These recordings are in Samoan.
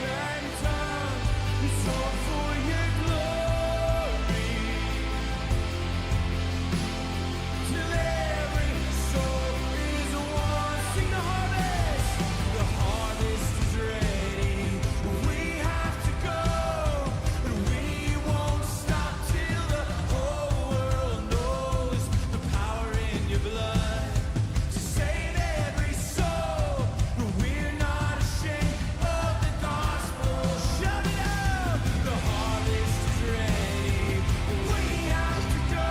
and tongue. It's all for your glory. Till every soul is won. Sing the harvest. The harvest is ready. We have to go, and we won't stop till the whole world knows the power in your blood to save every soul. We're not ashamed of the gospel. Shout it out! The harvest is ready. We have to go,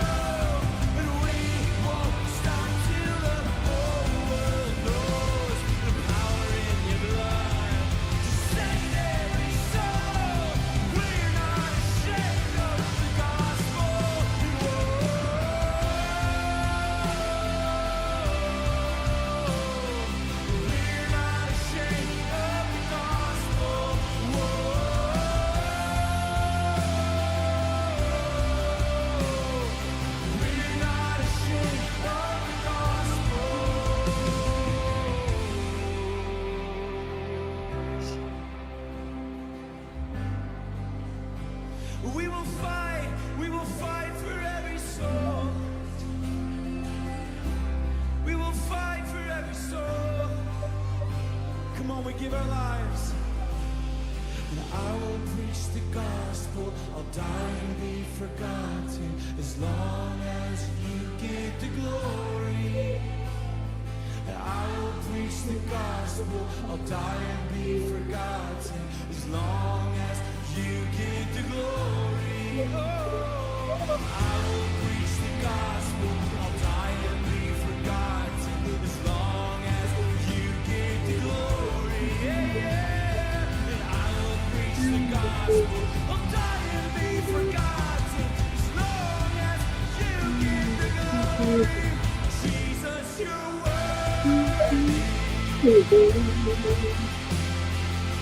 and we won't stop till the whole world knows the power in your blood to save every soul. We're not ashamed of the gospel. Whoa. We're not ashamed of the gospel. Whoa. We're not ashamed of the gospel. We will fight for every soul. We will fight for every soul. Come on, we give our lives. And I will preach the gospel. I'll die and be forgotten as long as you get the glory. And I will preach the gospel. I'll die and be forgotten as long as you get the glory. Oh, I will preach the gospel. I'll die and be forgotten as long as you get the glory. Yeah, yeah. And I will preach the gospel. I'll die and be forgotten as long as you get the glory. Jesus, you're worthy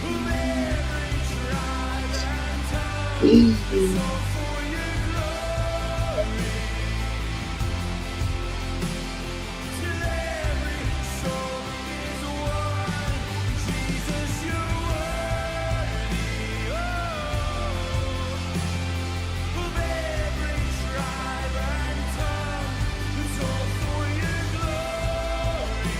of every tribe and tongue. It's all for your glory. Till every soul is won. Jesus, you're worthy. Oh, of every tribe and tongue. It's all for your glory.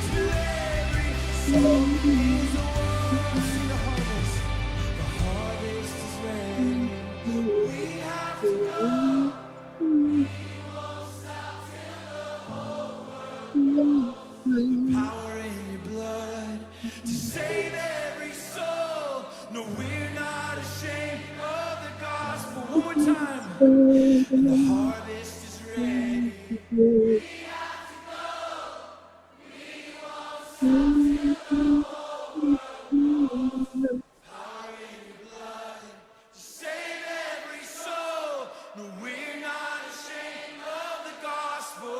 Till every soul is won. Sing the harvest. The harvest is ready. We have to go. The power in your blood to save every soul. No, we're not ashamed of the gospel. One more time. And the harvest is ready. Power in your blood to save every soul. No, we're not ashamed of the gospel.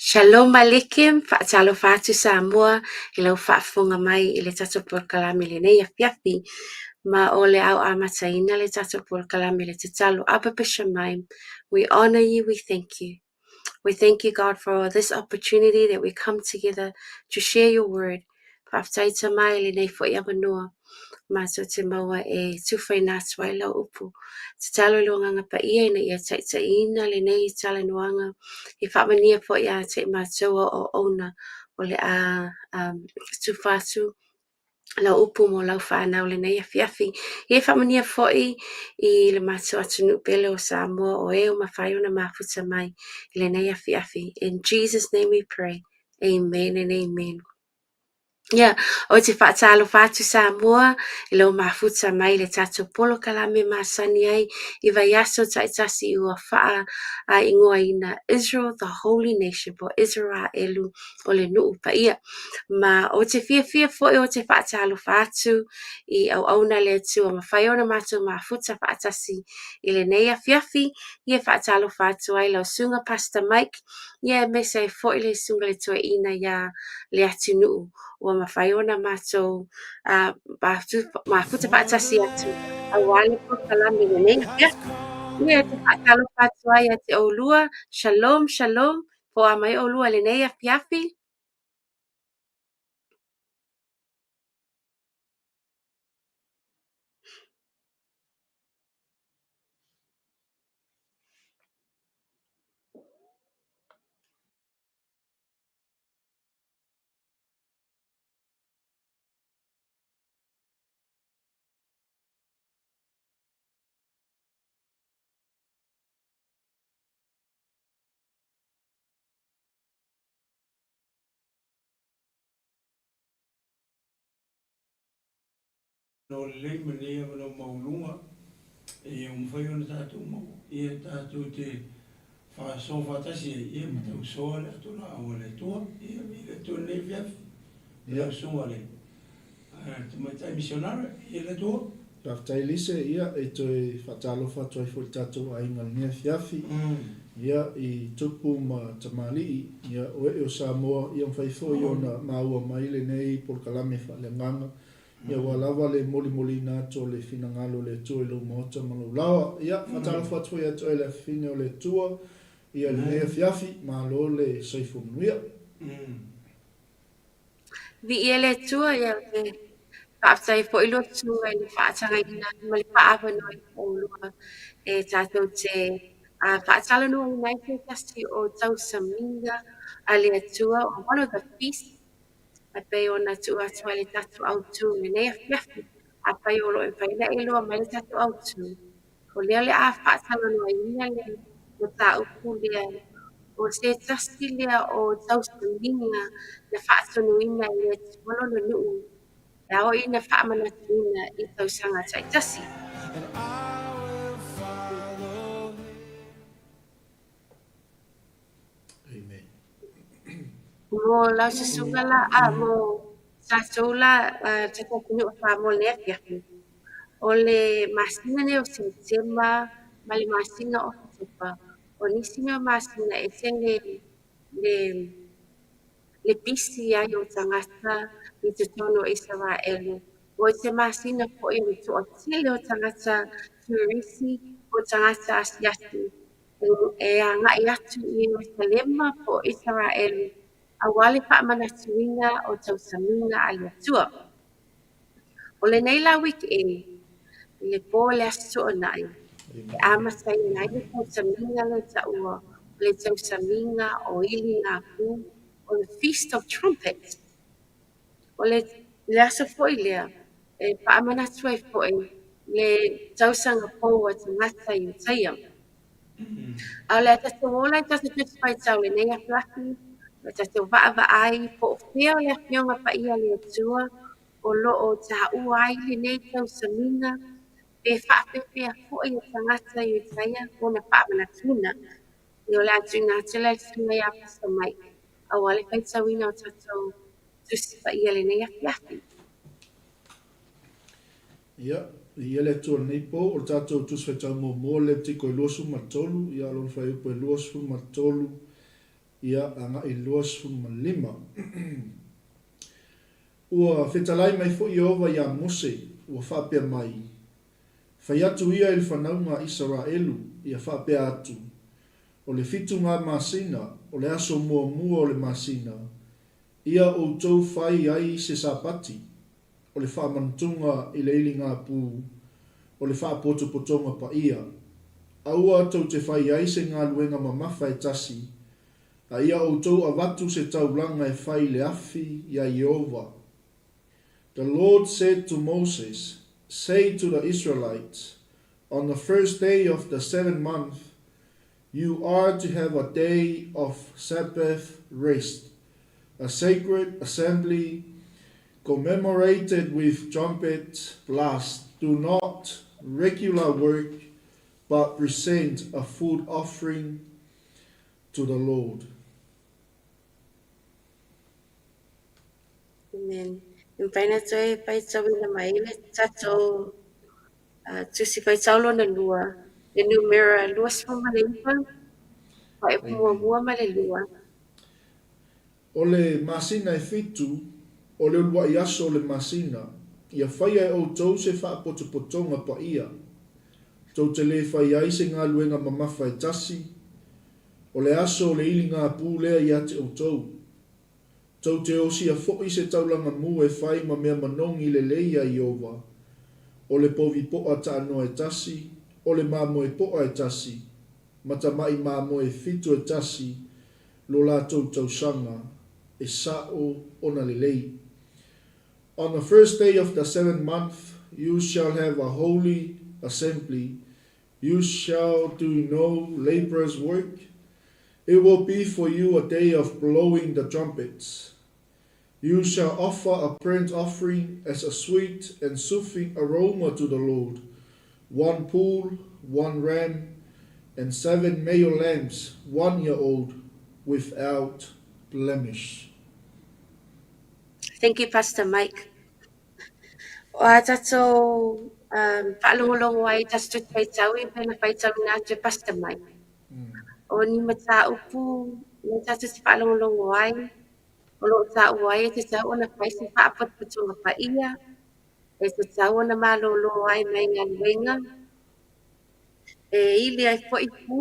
Shalom Aleichem, faatalofa atu Samoa i lau faafofoga mai i le tatou polokalame i lenei afiafi. Ma o le a amataina le tatou polokalame i le tatalo. Abba Bashamayim, we honor you, we thank you. We thank you, God, for this opportunity that we come together to share your word. Faafetai Tama i lenei fo'i avanoa mātou te maua e tufaina atu ai lau upu. Tatalo i lou Agaga Paia ina ia taitaiina lenei talanoaga e faamanuia foi ia te i mātou o auauna. o le a tufa atu lau upu mo lau fanau i lenei afiafi. Ia faamanuia foi i le matou atunuu pele o Samoa o e ua mafai ona mafuta mai i lenei afiafi. In Jesus name we pray. Amen and amen. Ia, ou te faatalofa atu Samoa i lou mafuta mai i le tatou polokalame masani ai i vaiaso taitasi ua faaigoaina Israel the Holy Nation po o Isaraelu o le nuu paia. Ma ou te fiafia foi ou te faatalofa atu i auauna a le Atua ua mafai ona matou mafuta faatasi i lenei afiafi. Ia e faatalofa atu ai lau susuga Pastor Mike Ia aemaise ai foi le Susuga i le Toeaina ia Leatinuu ua mafai ona matou mafuta faatasi atu aua le polokalame i lenei afiafi. Ia, ou te faatalofa atu ai ia te oulua. Shalom, shalom. Po o a mai oulua i lenei afiafi? O lelei ma lenei avanoa maualuga ua mafai ona tatou maua ia tatou te faasoa faatasi ai ia ma tausoa le atoa-laau a le Atua ia i le Atua i lenei afiafi. Lau Susuga i le Tamaitai Misionare i le Atua. Faafetai Lise, ia e toe faatalofa atu ai foi i le tatou aiga i lenei afiafi, ia i tupu ma tamalii, ia o ee o Samoa, ia mafai foi ona maua mai lenei polokalame faaleagaga Ia ua lava le molimoliina atu o le finagalo o le Atua i lou maota ma lou laoa. Ia, faatalofa atu foi ia te oe le afafine o le Atua, ia i lenei afiafi, malo le soifua manuia. Viia le Atua, ia ou te faafetai foi lua susuga i le faatagaina ma le faaavanoa i oulua e tatou te faatalanoaina ai se tasi o tausamiga a le Atua, one of the feasts E pei ona tuu atu ai le tatou autu i lenei afiafi, afai o lo o mafai ona e iloa mai le tatou autu, o lea o le a faatalanoaina le mataupu lea, o se tasi lea o tausamiga na faatonuina e le Atua lona nuu e ao ina faamanatuina i tausaga taitasi. And I will follow him. Amen. Mo lau susuga la, a, mo tatou la, tatou atunuu o Samoa i lenei afiafi, o le masina lenei o Setema ma le masina o Oketopa, o nisi nei o masina e ese le, le, le pisi ai o tagata i totonu o Isaraelu. Ua i se masina foi o le toatele o tagata turisi po o tagata asiasi e agai atu i Ierusalema po o Isaraelu aua le faamanatuina o tausamiga a le Atua. O lenei la weekend, i le po o le Aso Toonai, e amataina ai le tausamiga lea e taua o le tausamiga o Iligapu, o le Feast of Trumpets. O le le aso foi lea e faamanatu ai foi le tausaga fou a tagata Iutaia. A o le a tatou ola i tatou Tusi Faitau i lenei afiafi, o le a tatou vaavaai po o fea o le Afioga Paia a le Atua o lo o taua ai lenei tausamiga pe faapefea foi e tagata Iutaia ona faamanatuina. O le a tuuina atu lea i le Susuga ia Pastor Mike aua le faitauina o tatou Tusi Paia i lenei afiafi. Ia, viia le Atua i lenei po, o le tatou Tusi Faitau muamua o le Levitiko e 23, ia, lona fuaiupu e 23, ia, agai i le 25. Ua fetalai mai foi Ieova iā Mose, ua faapea mai, Fai atu ia i le fanauga a Isaraelu, ia faapea atu, O le fitugā masina, o le aso muamua o le masina, ia outou fai ai se Sapati, o le faamanutuga i le iligāpū, o le faapotopotoga paia. Aua tou te fai ai se galuega mamafa e tasi. A ia outou avatu se taulaga e fai i le afi iā Ieova. The Lord said to Moses, Say to the Israelites, On the first day of the seventh month, you are to have a day of Sabbath rest, a sacred assembly commemorated with trumpet blasts. Do not regular work, but present a food offering to the Lord. Amen. E mafai ona toe faitauina mai le tatou Tusi Faitau Lona Lua, le numera 29, fuaiupu muamua ma le lua. O le masina e fitu, o le uluai aso o le masina, ia faia e outou se faapotopotoga paia. Tou te lē fai ai se galuega mamafa e tasi, o le aso o le iligāpū lea ia te outou. Tou te osia foi se taulaga mū e fai ma mea manogi lelei iā Ieova, o le povi po'a taanoa e tasi, o le mamoe po'a e tasi, ma tama'i mamoe e fitu e tasi lo latou tausaga, e sa'o ona lelei. On the first day of the seventh month you shall have a holy assembly, you shall do no laborer's work, it will be for you a day of blowing the trumpets. You shall offer a burnt offering as a sweet and soothing aroma to the Lord, one bull, one ram, and seven male lambs, one year old, without blemish. Thank you, Pastor Mike. O a tatou faalogologo ai i tatou tusi faitau e pei ona faitauina atu e Pastor Mike. O ni mataupu lea tatou te faalogologo ai, o lo o taua ai e tatau ona fai se faapotopotoga paia, e tatau ona malōlō ai mai galuega, e ili ai foi pū,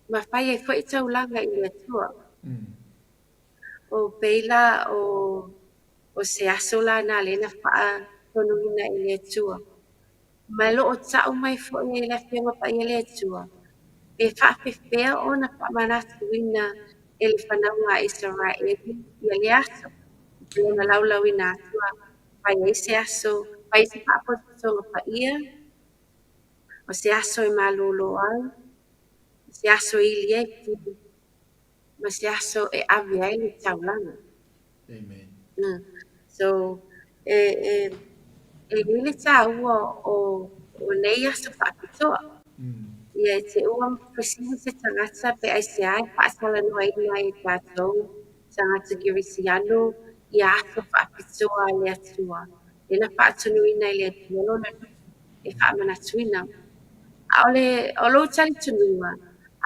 ma fai ai foi taulaga i le Atua. O pei la o o se aso la na lea na faatonuina e le Atua. Ma o lo o ta'u mai foi e le Afioga Paia le Atua, e faapefea ona faamanatuina e le fanauga a Isaraelu ia lea aso, e pei ona laulauina atu a fai ai se aso, fai se faapotopotoga paia, o se aso e malōlō ai, o se aso e ili ai pū, ma se aso e ave ai le taulaga. Amen. So, e, e, e i ai le tāua o, o nei aso faapitoa. Ia e te ua fesili se tagata pe aisea e faatalanoaina ai e tatou tagata kerisiano ia aso faapitoa a le Atua. Lea na faatonuina e le Atua lona nuu e faamanatuina. A o le o lou talitonuga,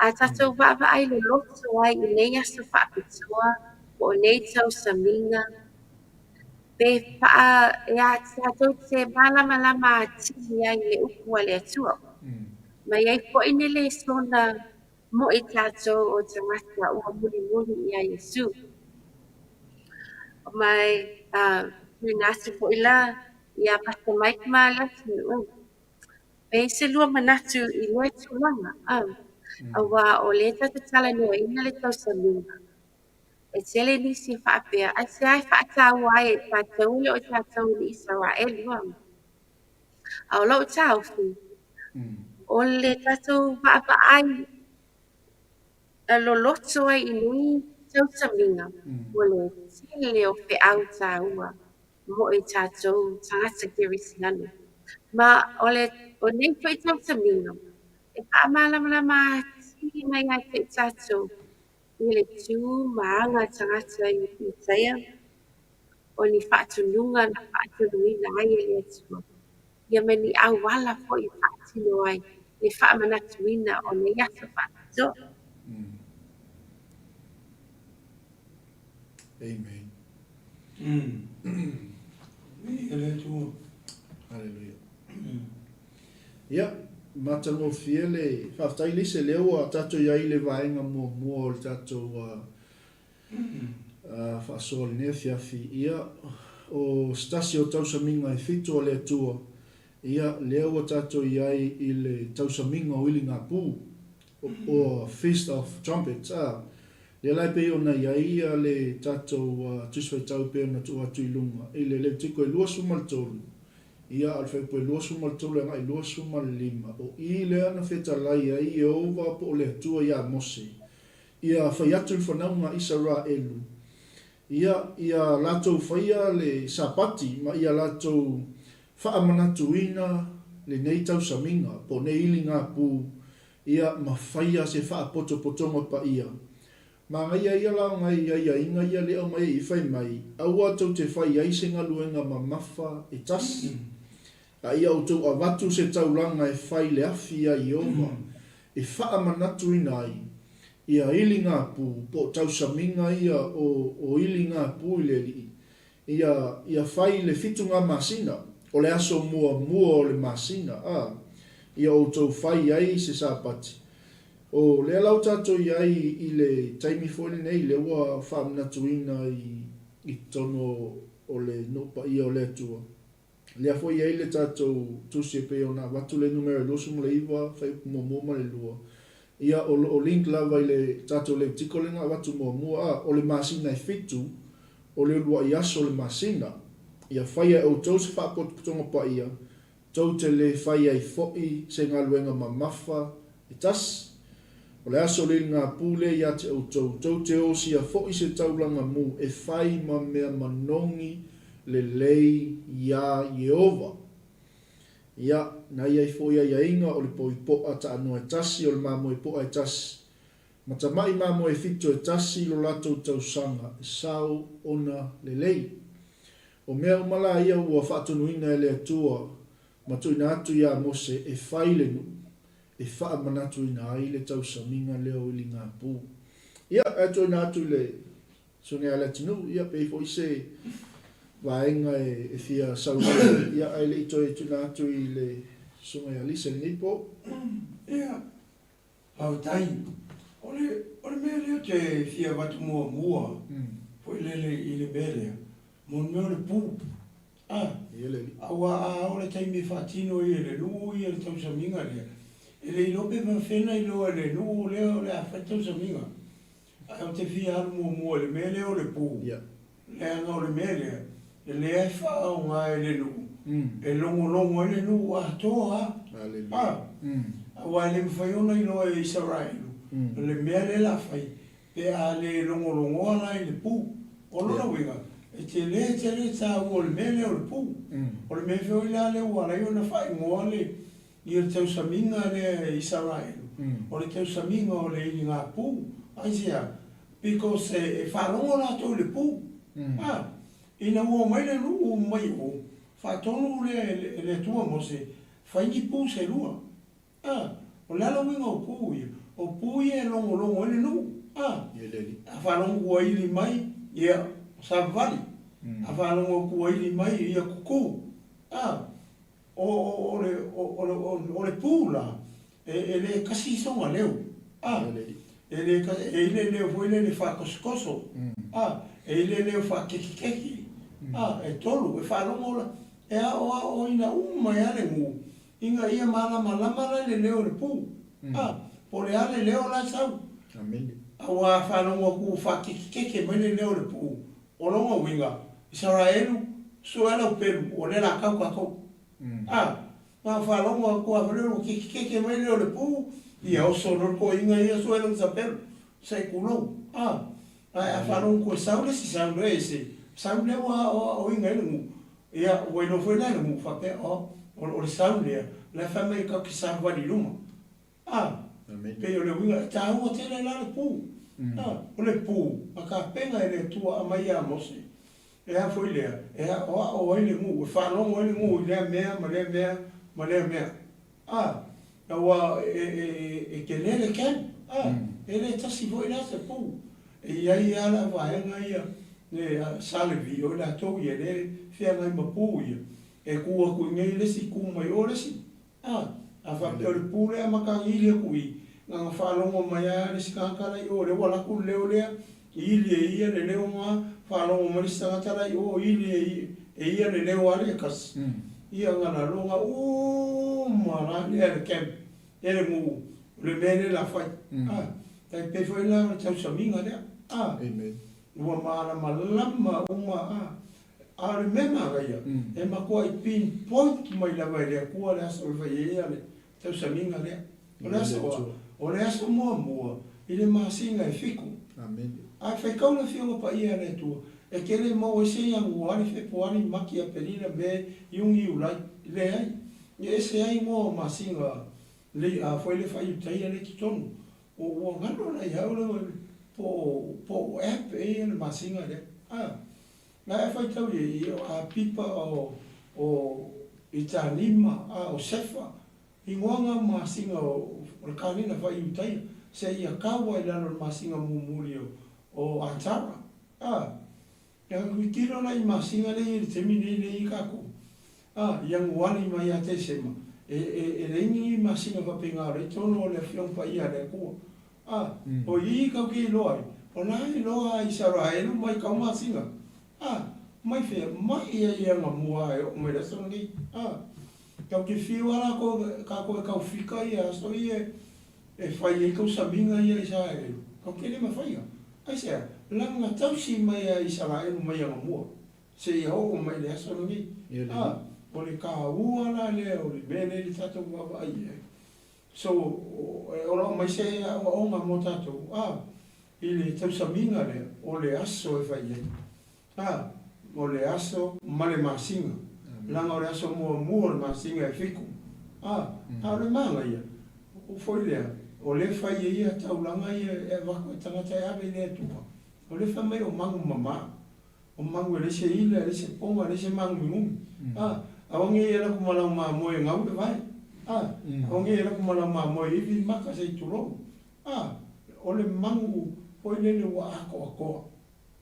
a tatou vaavaai loloto ai i nei aso faapitoa po o nei tausamiga, pe faa e a tatou te malamalama atili ai i le upu a le Atua. Ma e i ai foi ni lesona mo i tatou o tagata ua mulimuli iā Iesu. Ma e tuuina atu foi la ia Pastor Mike ma Leatinuu e i ai se lua manatu i lea tulaga, auā o lea tatou te talanoaina le tausamiga. E tele nisi e faapea, aisea e faataua ai e tatou e le o tatou ni Isaraelu? A o lou taofi, o le tatou vaavaai loloto ai i nei tausamiga, ua le tele o feau taua mo i tatou tagata kerisiano. Ma o le o nei foi tausamiga, e faamalamalama atili mai ia te i tatou i le tu ma aga tagata i Isaia, o ni faatonuga na faatonuina ai e le Atua, ia ma ni auala foi e faatino ai le faamanatuina o nei aso faapitoa. Amen. Viia le Atua. Hallelujah. Ia, matagofie le faafetai Lise, lea ua tatou i ai i le vaega muamua o le tatou faasoa i lenei afiafi. Ia, o se tasi o tausamiga e fitu a le Atua, ia, lea ua tatou i ai i le tausamiga o iligapū, o Feast of Trumpets, a. Lea la e pei ona i ai ia le tatou Tusi Faitau e pei ona tuu atu i luga i le Levitiko e 23, ia a o le fuaiupu e 23 agai 25, o i lea na fetalai ai Ieova po o le Atua iā Mose, ia fai atu i le fanauga a Isaraelu, ia, ia latou faia le Sapati ma ia latou faamanatuina lenei tausamiga po o nei iligapū Ia ma faia se faapotopotoga paia. Manaia ia la ona i aiaiga ia le aumai ai i fai mai, Aua tou te fai ai se galuega mamafa e tasi, a ia outou avatu se taulaga e fai le afi iā Ieova, e faamanatuina ai ia iligapū, po o tausamiga ia o o iligapū i le Alii, Ia, ia fai le fituga masina, o le aso muamua o le masina, a ia outou fai ai se Sapati. O lea la ua tatou i ai i le taimi foi lenei, lea ua faamanatuina i, i totonu o le nuu paia o le Atua. Lea foi e i ai le tatou tusi e pei ona avatu le numera e 29, fuaiupu muamua ma le lua. Ia, o lo o link lava i le tatou Levitiko lea na avatu muamua, a, o le masina e fitu, o le uluai aso o le masina. Ia faia e outou se faapotopotoga paia, tou te le fai ai foi se galuega mamafa e tasi. O le aso o le iligapū lea ia te outou, tou te osia foi se taulaga mū e fai ma mea manogi lelei iā Ieova. Ia, na i ai foi aiaiga o le poi po'a taanoa e tasi, o le mamoe po'a e tasi, ma tama'i mamoe e fitu e tasi lo latou tausaga e sao ona lelei. O mea uma la ia ua faatonuina e le Atua ma tuuina atu iā Mose e fai le nuu e faamanatuina ai le tausamiga lea o Iligapū. Ia, ae tuuina atu i le Susuga ia Leatinuu, ia pe i ai foi se vaega e fia saunoa ai, ia ae le i toe tuuina atu i le Susuga ia Lisa i lenei po. Ia, faafetai. O le, o le mea lea ou te fia avatu muamua foi lele i le mea lea, mo le mea o le pu. A, aua a oo le taimi e faatino ai e le nuu ia le tausamiga lea, e le iloa pe faafefea ona iloa e le nuu lea o le a fai le tausamiga. Ae ou te fia alu muamua i le mea lea o le pu, leaga o le mea lea, lea e faaaoga e le nuu, e logologo ai le nuu atoa lava. Aua e le mafai ona iloa e Isaraelu le mea lea o le a fai pe a le logologoa la i le pu. O lona uiga, e tele tele le taua o le mea lea o le pu. O le mea foi la lea ua ala ai ona faaigoa le Ia le tausamiga lea e Isaraelu, o le tausamiga o le iligapu. Aisea? Because e faalogo latou i le pu. A, ina ua omai le nuu mai o, faatonu lea e le Atua Mose, fai ni pu se lua. A, o le a le uiga o pu ia? O pu ia e logologo ai le nuu. A, a faalogo ua ili mai, ia, savavali. A faalogo atu ua ili mai, ia kuku. A, O le, o le, o le pu la, e le kasi sona leo, a, e le kasi, e i le leo foi lele faatosotoso, a, e i le leo faakekikeki, a, e tolu, e faalogo la, e aoaoina uma ai lava le nuu, ina ia malamalama la i le leo o le pu, a, po o le a le leo la e sau. Aua a faalogo atu ua faakekikeke mai le leo o le pu, O lona uiga, Isaraelu, sue lau pelu, o lea la kau kakou. A, na o faalogo atu a fale ua kekekeke mai lea o le pu, ia oso loa le toeaina ia sue lana sapelu, se i tulou. A, ae a faalogo atu e sau le isi sau lea ese, sau lea ua aoaoina ai le nuu, ia ua iloa foi la e le nuu faapea, o, o le sau lea, la e fai mai tatou te savavali i luma. A, pei o le uiga, e taua tele la le pu. A, o le pu na tapena e le Atua aumai ia Mose, e a foi lea, e aʻoaʻo ai le nuu, e faalogo ai le nuu i lea mea ma lea mea ma lea mea. A, aua e, e, e tele le camp, a, e le tasi foi la se pu. E i ai lava la vaega ia, le sa Levi, o i latou ia lea e feagai ma pu ia, e tu atu i inei le isi, tu mai o le isi. A, a faapea o le pu lea matagi ili atu i, na ona faalogo mai lava le isi tagata la i o, lea ua alu atu le leo lea, ili e ia le leo na, faalogo mai le isi tagata la i o, ili e ia le leo a le tasi. Ia na laloga uma la lea le camp, e le nuu, o le mea lea la fai. A, tai pei foi la o le tausamiga lea. A, ua malamalama uma, a, a o le mea manaia, e matuai pinpoint mai lava e le Atua le aso e fai ai le tausamiga lea. O le aso a? O le aso muamua i le masina e fitu. A e faitau le Afioga Paia a le Atua, e te le maua ai se Ianuari, Fepuari, Mati, Aperila, Me, Iuni, Iulai. Leai. E ese ai igoa o masina lei a foi le faaiutaia lea i totonu. Ua galo la ia au le po po o app e le masina lea. A, la e faitau i ai o Apipa o o Itanima a o Sefa igoa na masina o le kalena faaiutaia seia tau ai lalo le masina mumuli o o Atara. A, E tilotilo la i masina lea e i ai i le taimi nei lea e i ai tatou, a, Ianuari mai ia Tesema, e, e, e leai ni masina faapena o lea i totonu o le Afioga Paia a le Atua. A, o i tatou te iloa ai, o la e iloa a Isaraelu mai kau masina. A, mai fea? Mai ia i Anamua e oo mai le aso lenei. A, tatou te fiu lava latou, tatou e taufika ia aso ia e, E fai ai tausamiga ia Isaraelu, kau te le mafaia. Aisea? Leaga na tausi mai a Isaraelu mai anamua, seia oo mai i le aso lenei. A, o le taua la lea o le mea lea i le tatou vaavaai i ai. So, o lo o aumai se aoaoga mo tatou, a, i le tausamiga lea, o le aso e fai ai. A, o le aso ma le masina, leaga o le aso muamua o le masina e fitu. A, a o le manaia, o foi lea, o lea e fai ai ia taulaga ia e avatu e tagata e ave i le Atua, o lea e fai mai o magu mama, o magu e leai se ila, e leai se poga, e leai se māguminumi. A, aua ne i alu atu ma lau mamoe e gau le vae. A, aua ne i alu atu ma lau mamoe e ivi maka se i tulou. A, o le magu foi lele ua atoatoa.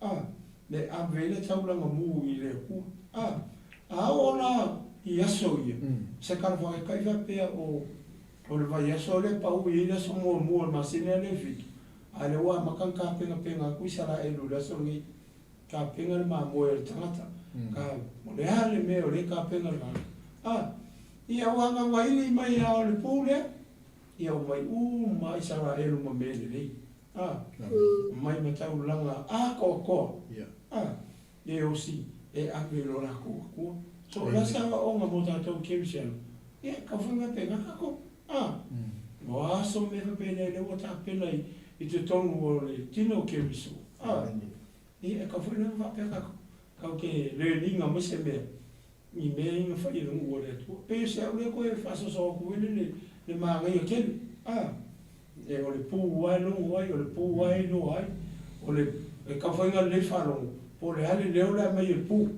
A, me ave ai le taulaga mu i le Atua. A, a oo la i aso ia, se tala faataitai faapea o, o le vaiaso lea pau i ai le aso muamua o le masina lea e fitu, a lea ua amata ona tapenapena atu Isaraelu i le aso lenei, tapena le mamoe a le tagata, ka, o le a le mea o lea e tapena le tagata. A, ia ua gagaili mai lava o le pu lea, ia omai uma Isaraelu ma mea lelei. A, mai ma taulaga atoatoa, a, e osi e ave i lo latou Atua. So, o le a se aoaoga mo tatou Kerisiano? Ia, tau fai mai pena tatou. A, o a aso mea faapena lea ua tapena i totonu o le tino o Keriso. A, ia, e tau fai lava faapea tatou. Tatou te learning mai se mea i mea ia na fai e le nuu a le Atua. Pei o se au lea toe faasoasoa atu ai le le manaia tele. A, e o le pu lava e logo ai, o le pu lava e iloa ai, o le e tau fai na lelei faalogo, po o le a le leo le aumai e le pu.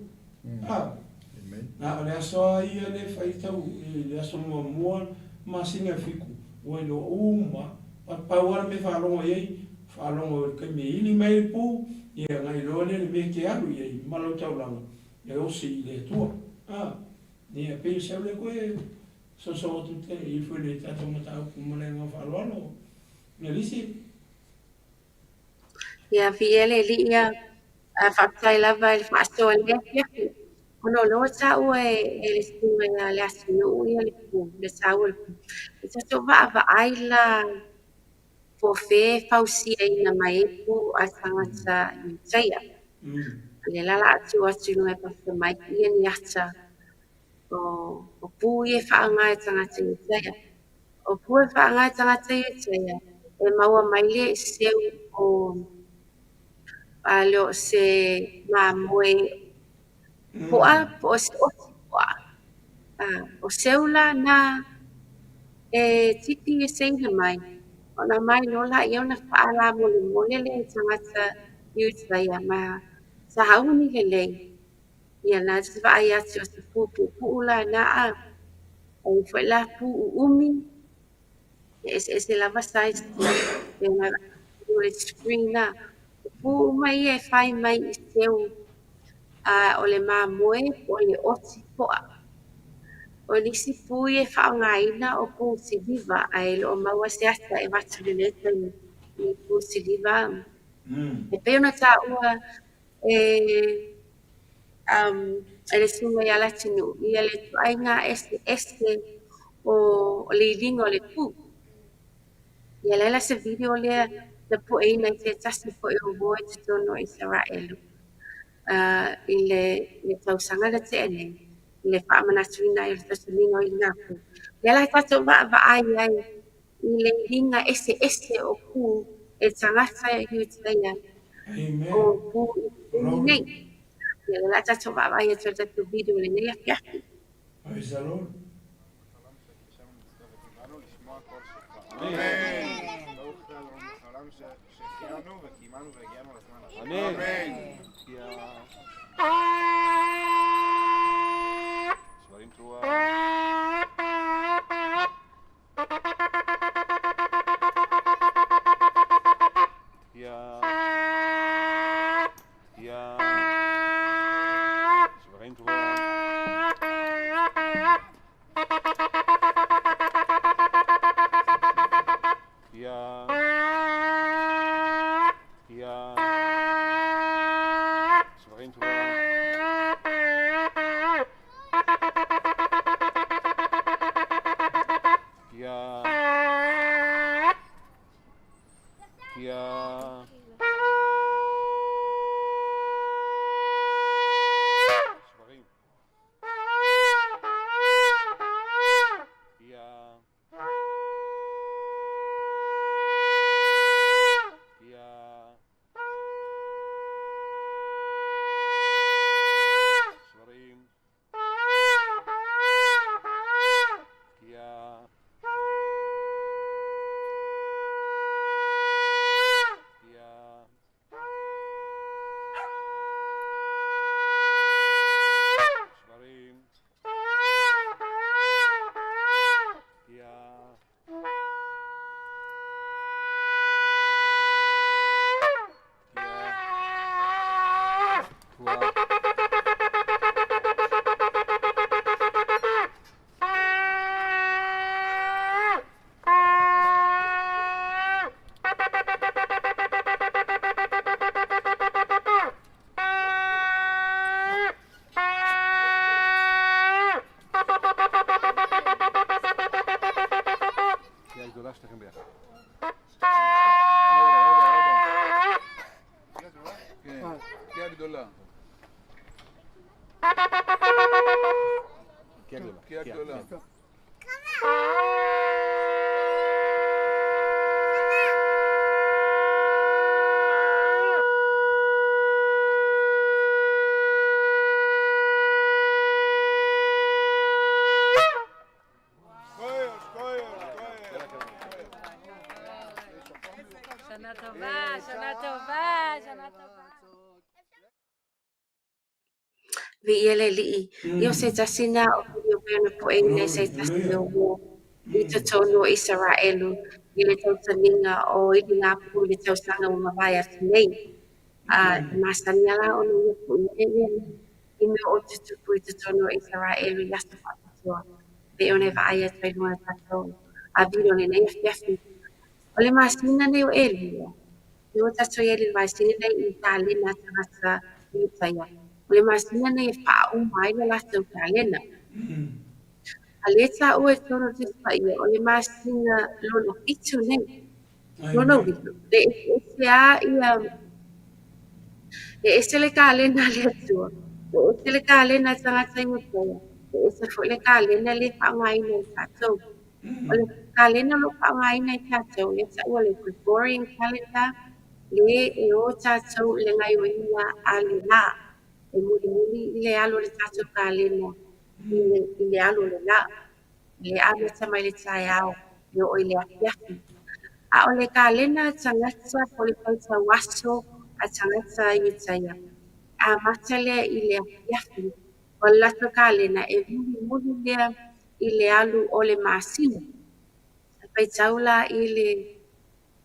A, na o le aso lava ia lea e fai tau i le aso muamua masina e fitu, ua iloa uma lava. Pau lava le mea e faalogo i ai, faalogo i le taimi e ili mai ai le pu, ia ona iloa lea le mea e te alu i ai ma lau taulaga. E osi i le Atua. A, ia, pei o se au lea koe soso atu te i foi le tatou mataupu ma le agaga faaaloalo. Nelisi? Ia, viia le Alii ia. Faafetai lava i le faasoa i lenei afiafi. Ona o lea ua taua e le susuga ia Leatinuu ia le pu, le taua o le pu. E tatou vaavaai la po o fea e fausiaina mai ai pu a tagata Iutaia. O lea la o le a tuu atu i luga e Pastor Mike ia ni ata o pu ia e faaaoga e tagata Iutaia. O pu e faaaoga e tagata Iutaia, e maua mai lea i seu o a le o se mamoe poa po o se oti poa. O seu la na e tipi e seina mai, ona mai loa laia ona faalamolemole lea e tagata Iutaia ma sauni lelei. Ia na te vaai atu o se pu puupuu la na a. E i ai foi la pu uumi, e eseese lava size pe na o le screen la. O pu uma ia e fai mai i seu a o le mamoe po o le oti poa. O nisi pu ia e faaaogaina o pu siliva ae le o maua se ata e avatu i lenei taimi i pu siliva. E pei ona taua e e le susuga ia Leatinuu ia le ituaiga eseese o le iliga o le pu. Ia lea la se video lea tapueina i se tasi foi o uo i totonu o Isaraelu i le tausaga na tea nei, i le faamanatuina ai o le tautaniga o iligapu. Lea la tatou vaavaai ai i le iliga eseese o ku e tagata i Iutaia o ku i le taimi nei. Ia, lea la tatou vaavaai atu i le tatou video i lenei afiafi. Praise the Lord. Viia le Alii. Ia o se tasi na o video pei ona poeina i se tasi o uo i totonu o Isaraelu i le tautaniga o iligapu i le tausaga ua mavae atu nei. A e masani lava la ona ia poina ia nei i mea o tutupu i totonu o Isaraelu i aso faapitoa pei ona e vaai atu ai luga o le tatou video lenei afiafi. O le masina nei o Elula, lea ua tatou i ai i le masina nei i kalena a tagata Iutaia. O le masina nei e faauma ai le latou kalena. A lea e taua i totonu o le Tusi Paia, o le masina lona fitu nei. Lona uiga, e eseese lava ia, e ese le kalena a le Atua, e ese le kalena a tagata Iutaia, e ese foi le kalena lea e faaaogaina e tatou. O le kalena o lo o faaaogaina e tatou, lea e taua le Gregorian calendar, lea e o tatou i le gaoioiga a le la, e mulimuli i le alu o le tatou kalena i le alu o le la, le amata mai le taeao e oo i le afiafi. A o le kalena a tagata po o le faitau aso a tagata Iutaia, e amata lea i le afiafi. O le latou kalena e mulimuli lea i le alu o le masina. E faitau la i le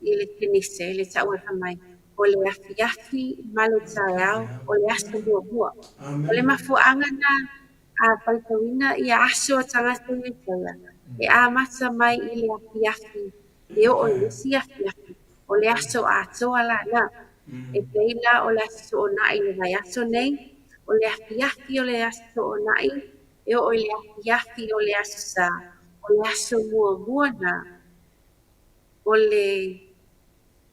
i le Kenise, le taua fai mai, o le afiafi ma le taeao, o le aso muamua. O le mafuaaga na a faitauina ia aso a tagata Iutaia, e amata mai i le afiafi e oo i le isi afiafi, o le aso atoa la na. E pei la o le Aso Toonai i le vaiaso nei, o le afiafi o le Aso Toonai e oo i le afiafi o le Aso Sa, o le aso muamua na o le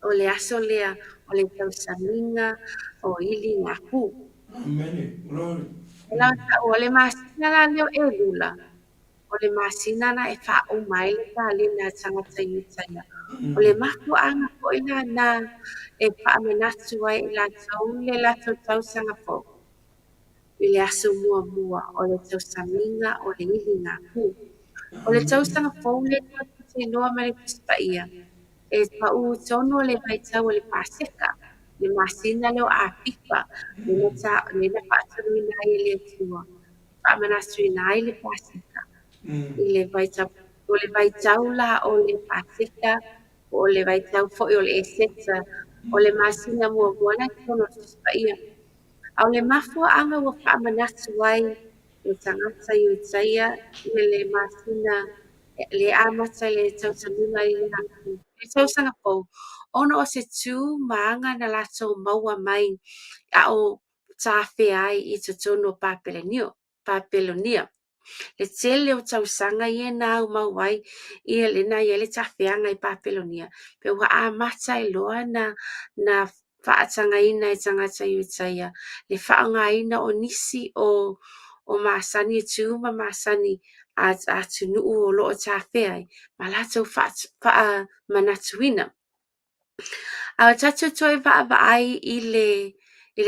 O le aso lea o le tausamiga o Iligapu. Amene. Glory. O la ta'ua o le masina la lea o Elula, o le masina la e faauma ai le kalena a tagata Iutaia. O le mafuaaga foi lana e faamanatu ai e latou le latou tausaga fou i le aso muamua o le tausamiga o le iligapu. O le tausaga fou lea tatou te iloa ma le Tusi Paia, e pau tonu le vaitau o le Paseka, le masina lea o Apipa, lea na faatonuina ai e le Atua, faamanatuina ai le Paseka i le vaitau. O le vaitau la o le Paseka, po o le vaitau foi o le Eseta, o le masina muamua lena i totonu o le Tusi Paia. A o le mafuaaga ua faamanatu ai e tagata Iutaia i le masina le amata i le tausamiga i le tausaga fou, ona o se tu ma aga na latou maua mai a o tafea ai i totonu o Papelonia. Le tele o tausaga ia na aumau ai ia lena i ai le tafeaga i Papelonia, pe ua amata ai loa na faatagaina e tagata Iutaia le faaaogaina o nisi o masani e tu ma masani a atunuu o lo o tafea ai ma latou faamanatuina. A o tatou toe vaavaai i le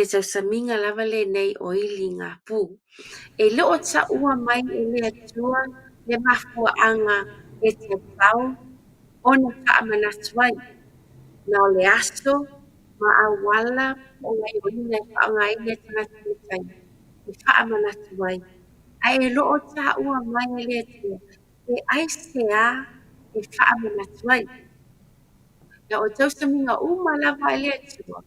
tausamiga lava lenei o Iligapu, e le o taua mai e le Atua le mafuaaga e tatau ona faamanatu ai. Na o le aso ma auala po o gaoioiga e faaaogaina e tagata Iutaia e faamanatu ai. Ae e le o taua mai e le Atua pe aisea e faamanatu ai. Na o tausamiga uma lava e le Atua,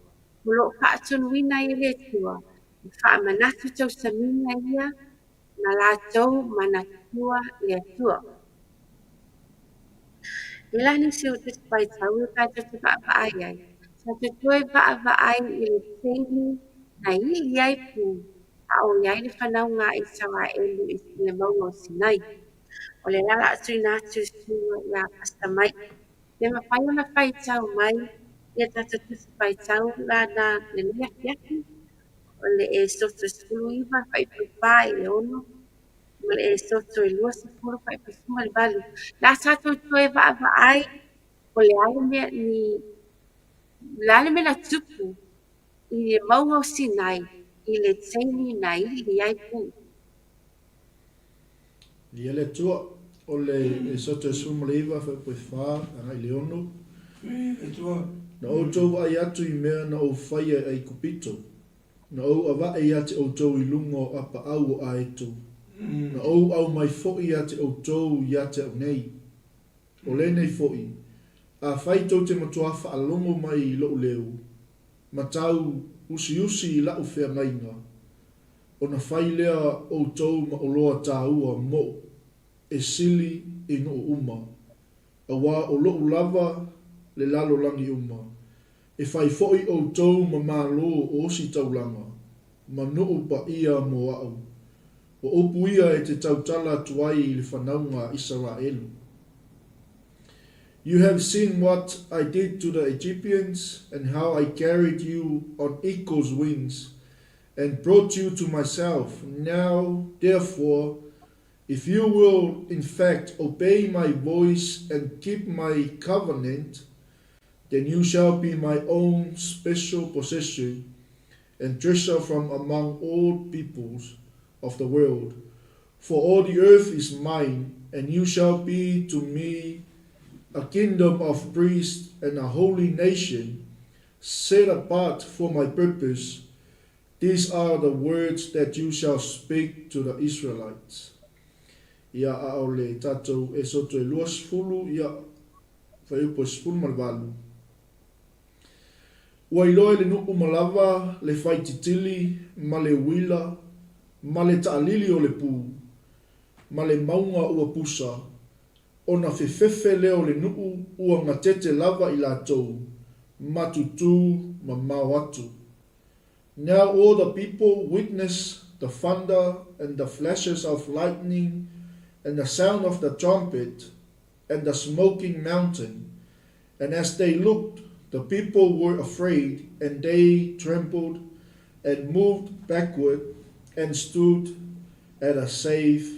o lo o faatonuina ai e le Atua, e faamanatu tausamiga ia ma latou manatua le Atua. E la nisi o Tusi Faitau e tatou te vaavaai ai. Tatou toe vaavaai i le taimi na ili ai pu a o i ai le fanauga a Isaraelu i le mauga o Sinai. O le la o le a tuuina atu i le susuga ia Pastor Mike, pe mafai ona faitau mai ia tatou Tusi Faitau la na lenei afiafi, o le Esoto 19 fuaiupu 4 i le 6 ma le Esoto 20 fuaiupu 18. Le a tatou toe vaavaai po o le a le mea ni le a le mea na tupu i le mauga o Sinai i le taimi na ili ai pu. Viia le Atua, o le Esoto e 19 fuaiupu e 4 agai i le 6. Viia le Atua. Na outou vaai atu i mea na ou faia i Aikupito, na ou avae ia te outou i luga o apaau o Aeto, na ou aumai foi ia te outou ia te au nei. O lenei foi, afai tou te matuā faalogo mai i loʻu leo, ma tau usiusi i laʻu feagaiga, ona fai lea outou ma oloa tāua moʻu, e sili i nuu uma, auā o loʻu lava le lalolagi uma, e fai foi outou ma malo o ositaulaga, ma nuu paia mo aʻu. O upu ia e te tautala atu ai i le fanauga a Isaraelu. You have seen what I did to the Egyptians and how I carried you on eagle's wings and brought you to myself. Now, therefore, if you will in fact obey my voice and keep my covenant, then you shall be my own special possession and treasure from among all peoples of the world. For all the earth is mine, and you shall be to me a kingdom of priests and a holy nation, set apart for my purpose. These are the words that you shall speak to the Israelites. Ia, a o le tatou Esoto e 20, ia, fuaiupu e 18. Ua iloa e le nuu uma lava le faititili ma le uila ma le taalili o le pu, ma le mauga ua pusa, ona fefefe lea o le nuu ua gatete lava i latou, ma tutū mamao atu. Now all the people witnessed the thunder and the flashes of lightning and the sound of the trumpet and the smoking mountain. And as they looked, The people were afraid, and they trembled and moved backward and stood at a safe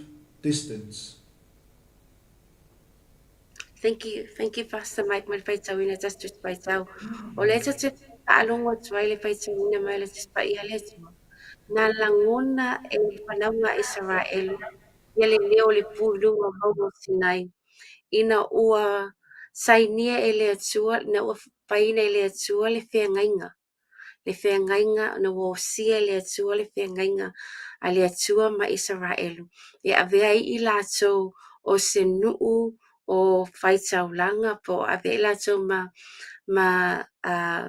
distance. Thank you, thank you Pastor Mike mo le faitauina tasi tusi faitau. O lea tatou te faalogo atu ai le faitauina mai o le Tusi Paia a le Atua. Na lagona e le fanauga a Isaraelu ia le leo o le pū i luga o mauga o Sinai, ina ua sainia e le Atua, ina ua faiina e le Atua le feagaiga, le feagaiga ina ua osia e le Atua le feagaiga a le Atua ma Isaraelu, e avea ai i latou o se nuu o faitaulaga po o avea i latou ma ma uh,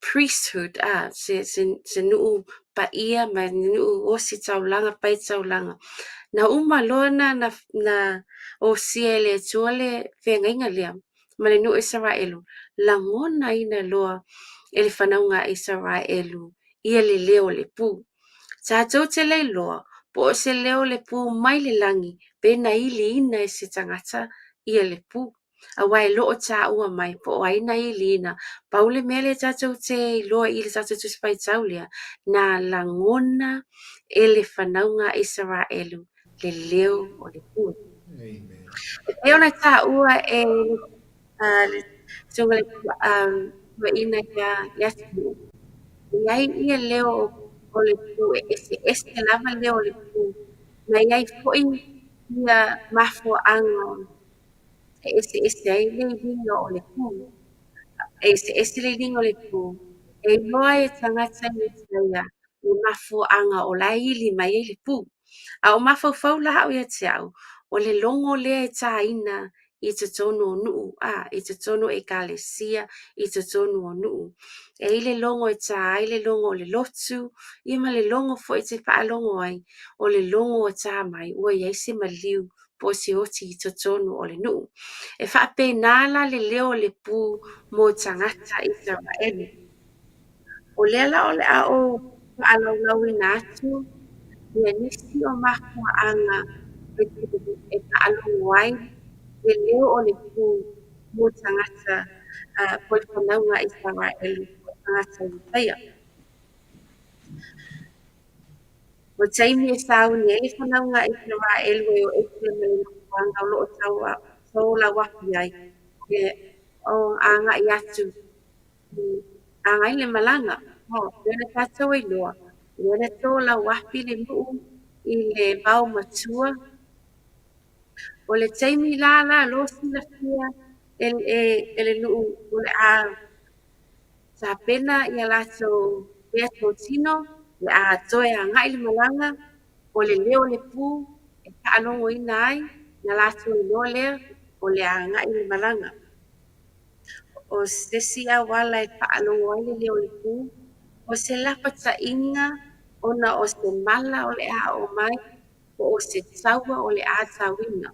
priesthood, a, se, se, se nuu paia ma nuu ositaulaga, faitaulaga. Na uma loa na, na, na osia e le Atua le feagaiga lea ma le nuu Isaraelu, lagonaina loa e le fanauga a Isaraelu ia le leo o le pū. Tatou te le iloa po o se leo o le pū mai le lagi pe na iliina e se tagata ia le pū. Aua e loo taua mai po o ai na iliina. Pau le mea lea tatou te iloa i le tatou Tusi Faitau lea, na lagona e le fanauga a Isaraelu le leo o le pū. Amen. E pei ona taua e le susuga i le tuuaina ia Leatinuu, e i ai ia leo o le pū, e eseese lava leo o le pū, ma e i ai foi ia mafuaaga e eseese ai le iliga o le pū. E eseese le iliga o le pū, e iloa ai e tagata Iutaia le mafuaaga o la e ili mai ai le pū. A o mafaufau la au ia te au, o le logo lea e tāina i totonu o nuu, a, i totonu o ekalesia, i totonu o nuu. E i ai le logo e tā ai le logo o le lotu, ia ma le logo foi e te faalogo ai, o le logo ua tā mai, ua i ai se maliu po o se oti i totonu o le nuu. E faapena la le leo o le pū mo tagata Isaraelu. O lea la o le a ou faalaulauina atu ia nisi o mafuaaga e e faalogo ai le leo o le pū mo tagata po o le fanauga a Isaraelu po o tagata Iutaia. O taimi e sauni ai le fanauga a Isaraelu e o ese ma le nofoaga o lo o tolauapi ai, e agai atu i agai le malaga. Pei ona tatou iloa, lea na tolauapi le nuu i le vao matua. O le taimi la la loa silafia e, e, e le nuu o le a tapena ia latou meatotino, le a toe agai le malaga, o le leo o le pū e faalogoina ai, na latou iloa lea o le a agai le malaga. O se isi auala e faalogo ai le leo o le pū, o se lapataiga ona o se mala o le a oo mai po o se taua o le a tauina.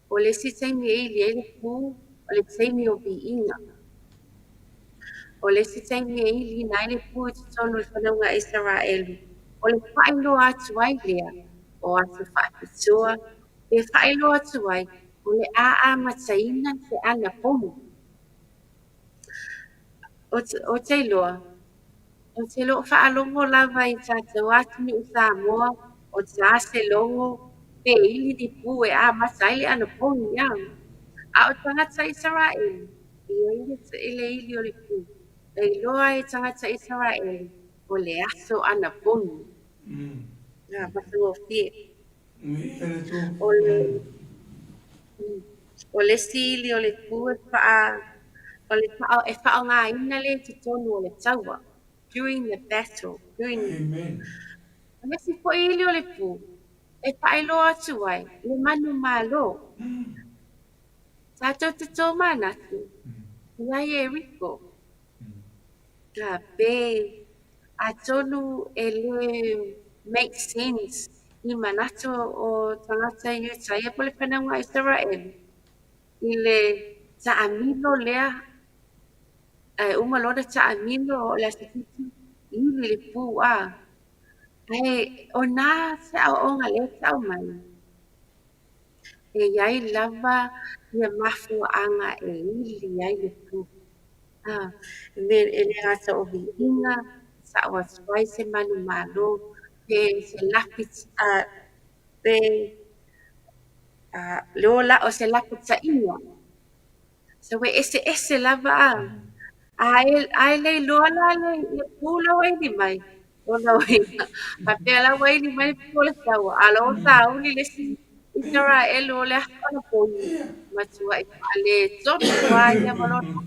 O le isi taimi e ili ai le pū, o le taimi o viiga. O le isi taimi e iliina ai le pū i totonu o le fanauga a Isaraelu, o le faailoa atu ai lea o aso faapitoa, pe faailoa atu ai o le a amataina se anapogi. Ou te iloa, ou te le o faalogo lava i tatou atunuu Samoa o ta se logo pe ili ni pū e amata ai le anapogi, a. A o tagata Isaraelu, e i ai le ili o le pū, e iloa ai e tagata Isaraelu o le aso anapogi. A, matagofie. O le o le isi ili o le pū e wha, o le wha, e whaongaina le i totonu o le taua. During the battle. During, Amen. O le isi foi ili o le pū, e whaailoa atu ai, le manumalo. Tatou te tōmanatu, ia Ieriko. A pe atonu e le make sense i manatu o tagata Iutaia po o le fanauga a Isaraelu i le taamilo lea, ae uma loa ona taamilo o le Aso Fitu, ili le pū a. Ae o nā se aoaoga lea e tau mai, e i ai lava ia mafuaaga e ili ai le pū. E le gata o viiga, sa'o atu ai se manumalo pe se lapi pe le ola o se lapataiga. So e eseese lava a e le iloa la le pu la ua ili mai. Lona uiga, faapea la ua ili mai le pu o le taua, a o la ua sauni le isi Isaraelu o le aso anapogi, matuai faaletonu lava ia ma lona.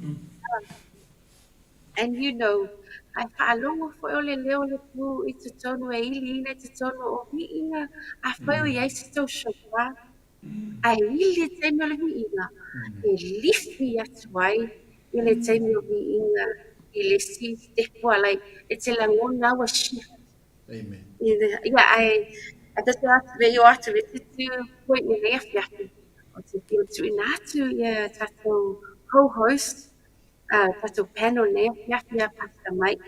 And you know, ae faalogo foi o le leo o le pu i totonu e iliina i totonu o viiga, afai o i ai se tou shofar, ae ili le taimi o le viiga, e lifi atu ai i le taimi o viiga i le isi step like e te lagona ua shift. Amen. Yeah, ae tatou atu le i o atu le isi point i lenei afiafi, o te fia tuuina atu ia tatou co-host, tatou panel nei afiafi ia Pastor Mike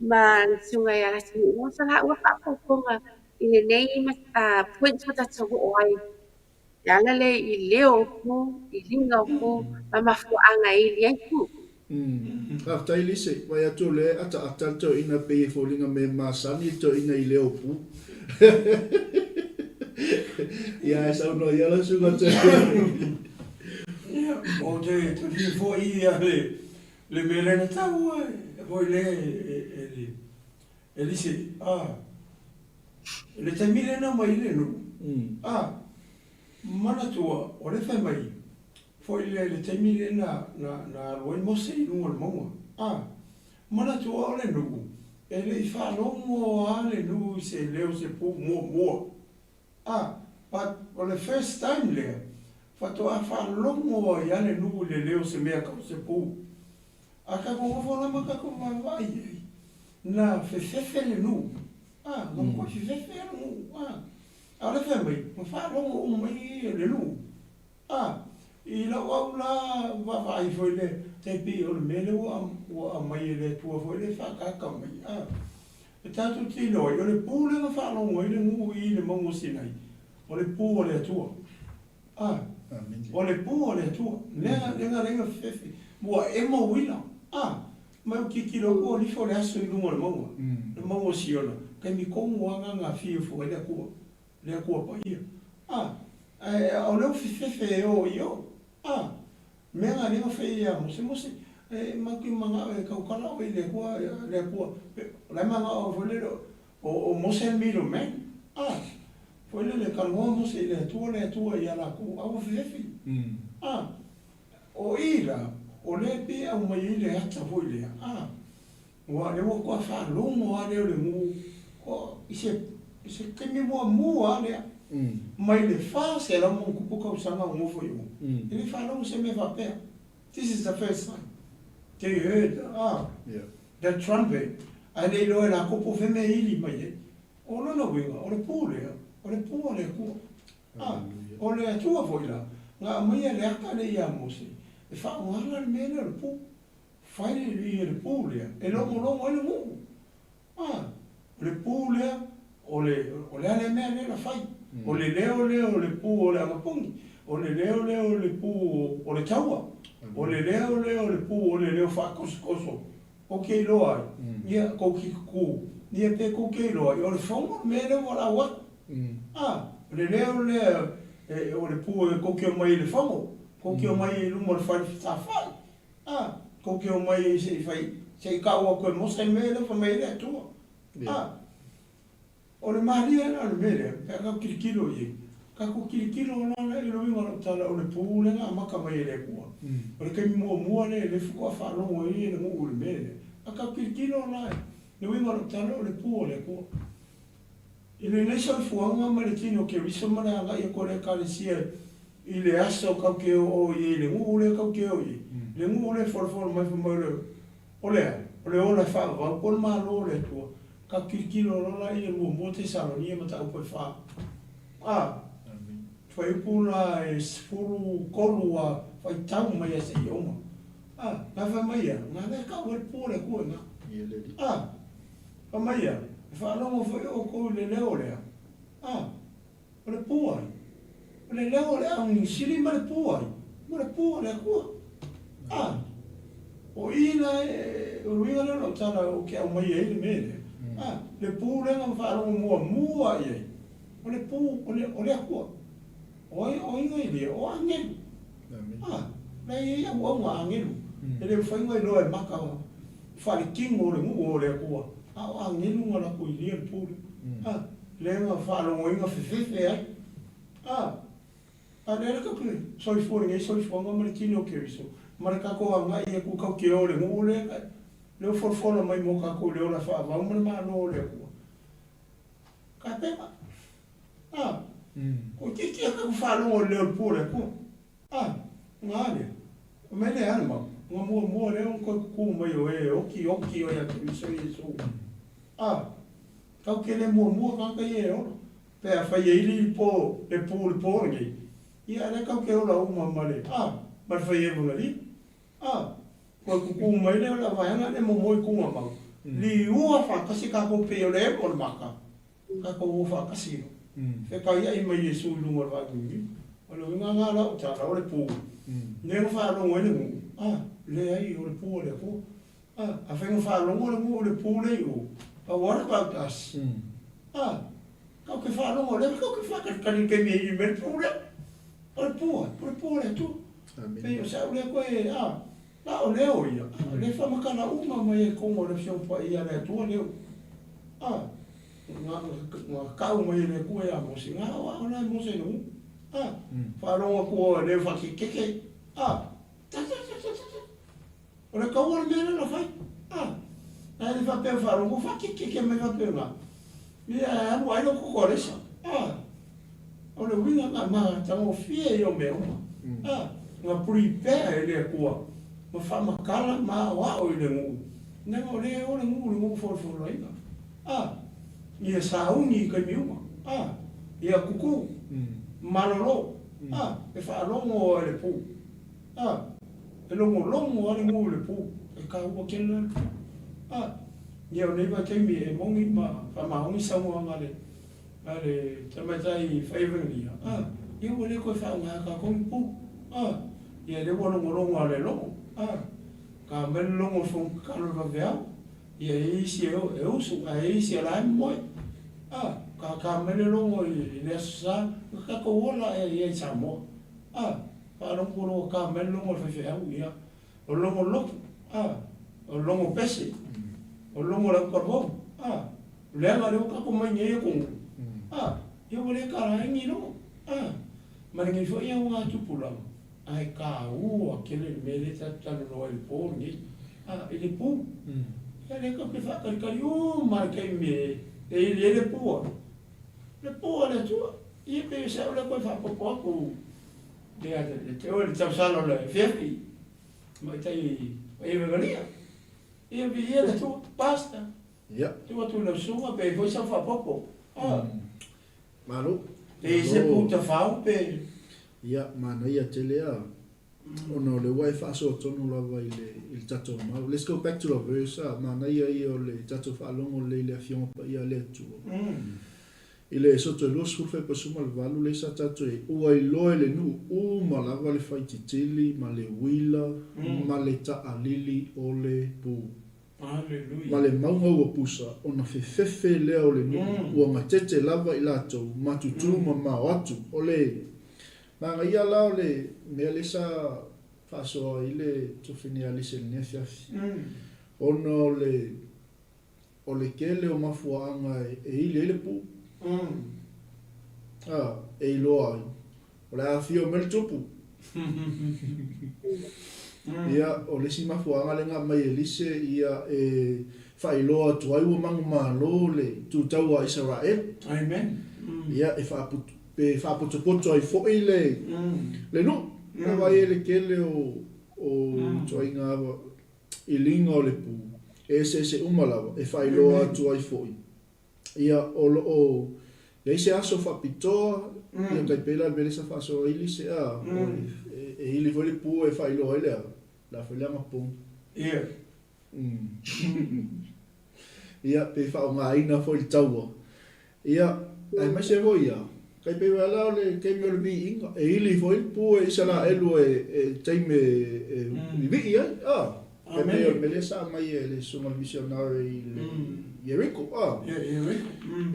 ma le susuga ia Latinuu mo sa laua faaopoopoga i lenei point ua tatou oo ai. E ala lea i leo o pu, i liga o pu, ma mafuaaga e ili ai pu. Faafetai Lise, vaai atu o lea e ataata le toeaina pei e foliga mea masani le toeaina i leo pu. Ia ae saunoa ia lau susuga toeaina. Ia, ou te fia foi ia le mea lea na taua foi lea e e Lise, le taimi lea na aumai ai le nuu, manatua o lea fai mai foi lea i le taimi lea na alu ai Mose i luga o le mauga, manatua o le nuu, e le i faalogo lava le nuu i se leo se pu muamua. But o le first time lea, faatoa faalogo ai lava le nuu i le leo o se mea tau se pu. A tatou nofo la ma tatou vaavaai i ai, na fefefe le nuu, na matua fefefe lava le nuu, a o lea fai mai, na faalogo uma mai le nuu. I lau au la vaavaai foi lea, tai pei o le mea lea ua aumai e le Atua foi lea e faaataata mai, e tatou te iloa ai, o le pu lea na faalogo ai le nuu i le mauga o Sinai, o le pu a le Atua. O le pu a le Atua, lea na ala ai ona fefefe, ua ema uila, ma ou tilotilo atu ua lifo le aso i luga o le mauga, le mauga o Siona, taimi tonu lava lena na afio ifo ai le Atua. Le Atua Paia. Ae o lea ua fefefe e o i o. Mea na lea na fai ia Mose, Mose, e matou te manao e tautala oe i le Atua, le Atua, o la e manao foi lele o Mose le middle man. Foi lele talanoa Mose i le Atua, le Atua ia latou, a ua fefefe. O i la, o lea e pei e aumai ai le ata foi lea. Aua o lea ua toa faalogo lava lea o le nuu i se i se taimi muamua lava lea mai le 400+ tausaga o nofo i o, e le i faalogo se mea faapea. This is the first time they heard the trumpet, ae le iloa e latou po o fea mea e ili mai ai. O lona uiga, o le pu lea, o le pu a le Atua. O le Atua foi la, na aumaia le ata lea ia Mose e faaaoga le mea lea o le pu. Fai ia le pu lea e logologo ai le nuu. O le pu lea, o le, o le a lea mea lea na fai? O le leo lea o le pu o le anapogi, o le leo lea o le pu o le taua, o le leo lea o le pu o le leo faatosotoso. Kou te iloa ai, ia, kou te tutu, ia pe kou te iloa ai, o le fono le mea lea ua lau atu. O le leo lea o le pu e kou te omai i le fono, kou te omai i luma o le fale fetāfai. A, tou te omai ai se i fai, se i tau atu e Mose le mea lea fai mai ai le Atua. A, o le malie la o le mea lea, pe a tatou tilotilo i ai, tatou tilotilo loa lea i le uiga o lau tala, o le pu lea na amata mai e le Atua. O le taimi muamua lea lea faatoa faalogo ai le nuu i le mea lea. A tatou tilotilo la i le uiga o lau tala, o le pu a le Atua. I lenei soifuaga ma le tino Keriso ma le agai atu a le Ekalesia i le aso kau te oo i ai i le nuu lea kau te oo i ai, le nuu lea e folafola mai fai mai o le, o le a? O le ola e faavavau po o le Malo o le Atua. Kau tilotilo loa la ia muamua Tesalonia mataupu e fa. A, fuaiupu la e 13 a faitau mai a seia uma. A, na fai mai ia, na lea kau ai le pu o le Atua i ina. A. Fai mai ia, E faalogo foi outou i le leo lea, a, o le pu ai? O le leo o le augini sili ma le pu ai? Ma le pu a le Atua. A. O i la e, o le uiga lea o lau tala ou te aumaia ai le mea lea, a, le pu lea na faalogo muamua i ai, o le pu, o le, o le Atua. O ai, o ai na ilia? O agelu. A, la e i ai auauna agelu. E le mafai ona iloa e maka faaletino o le nuu o le Atua, a o agelu na latou ilia le pu lea. A, lea na faalogoina fefefe ai. A, A lea la tatou te soifua i lenei soifuaga ma le tino o Keriso, ma le tatou agai atu tatou te o i le nuu lea, lea ua folafola mai mo tatou i le ola faavau ma le Malo o le Atua. Tapena. A, toeitiiti lava tatou faalogo i le leo o le pu o le Atua. A, na a lea? Fai mai le a le mau? Na muamua lea ona toe tutu mai o e oti oti ia Keriso Iesu. A, tatou te le muamua tagata ia e ola. Pe afai e ili po le pu i le po lenei, ia a lea tatou te ola uma ma le, a, ma le fai evangelia. A, toe tutu mai lea o le vaega lea momoe i tugamau, liua faatasi tatou pei o le emo o le mata, tatou o faatasi loa. Fetaiai ma Iesu i luga o le vaaniuniu. O le uiga lena o lau tala, o le pu, lea na faalogo ai le nuu, a, leai o le pu a le Atua. A, afai na faalogo le nuu i le pu lea i o, but what about us? A, tatou te faalogo, lea tatou te faatalitali i le taimi e ili mai le pu lea. O le pu ai? O le pu a le Atua. Pei o se au lea koe, a, na o leo ia, a, lea e faamatala uma mai ai i totonu o le Afioga Paia a le Atua leo. A, na, na tau mai e le Atua ia Mose, na aoao la e Mose i le nuu. A, faalogo atu o leo faakekeke, a, ta ta ta ta ta ta. O le kaua le mea lea na fai. A, ae le faapea faalogo faakekeke mai faapena. Ia e alu ai lou koko alesa. A, o le uiga na matagofie ia o mea uma. A, na prepare e le Atua ma faamatala ma aoao i le nuu. Leaga o lea e o le nuu i le nuu folafolaina. A, ia sauni i taimi uma. A, ia tutu, malolo. A, e faalogo ai le pu. A, e logologo lava le nuu i le pu, e taua tele la le pu. A, ia o nei vaitaimi e moni ma faamaoni saunoaga a le, a le tamaitai fai evangelia, a, ia ua le toe faaaoga e tatou ni pu. A, ia lea ua logologo lava i le logo. A, ta mai le logo o le fono tatalo i le vaveao, ia e i ai isi e usu ae i ai isi o la e momoe. A, tata mai le logo i le Aso Sa, na tatou ola ai i Samoa. A. Faalogo loa ka mai le logo o le faifeau, ia, o le logo o le lotu, a, o le logo o pese, o le logo o le autalavou, a, leaga lea ua tatou mai nei atunuu, a, ia ua le tala ai ni logo, a, ma lenei foi augatupulaga, ae taua tele le mea lea tatou talanoa ai i le po lenei, a, i le pu. Ia lea tatou te faatalitali uma lava i le taimi e ili ai le pu a, le pu a le Atua. Ia pei o se au lea toe faaopoopo atu. Ia te oe le tausala o le afiafi, tamaitai Evegalia. Ia viia le Atua, Pastor. Ia. Tuu atu i lau susuga pe i ai foi sau faaopoopo. Ah. Malo. Pe i ai se pu tafau pe. Ia, manaia tele a. Ona o lea ua e faasoa tonu lava i le, i le tatou mau. Let's go back to the verse a. Manaia ia o le tatou faalogo lelei i le Afioga Paia a le Atua. I le Esoto e 20 Fepa 18 lea sa tatou i ai, ua iloa e le nuu uma lava le faititili ma le uila ma le taalili o le pu. Ma le mauga ua pusa, ona fefefe lea o le nuu, ua gatete lava i latou, ma tutū mamao atu. O le manaia la o le mea lea sa faasoa ai le Tofine Alise i lenei afiafi, ona o le O le tele o mafuaaga e ili ai le pu. A, e iloa ai, o le a afio mai le tupu. Ia, o le isi mafuaaga lea na aumai e Elise, ia e faailoa atu ai ua manumalo le tutaua a Isaraelu. Amen. Ia, e faaputu, pe faapotopoto ai foi le, le nuu. E vaai ai le tele o, o ituaiga iliga o le pu, e eseese uma lava, e faailoa atu ai foi. Ia, o lo o i ai se aso faapitoa, ia tai pei la le mea lea sa faasoa ai Lise, a, e ili foi le pu e faailoa ai le a, le a foi le agapogi. Ia. Ia, pe faaaogaina foi le taua. Ia, aemaise foi ia, tai pei la o le taimi o le viiga, e ili foi le pu e Isaraelu e taimi e vivii ai, a. E pei o le mea lea sa aumai e le susuga i le misionare i le Ieriko, a?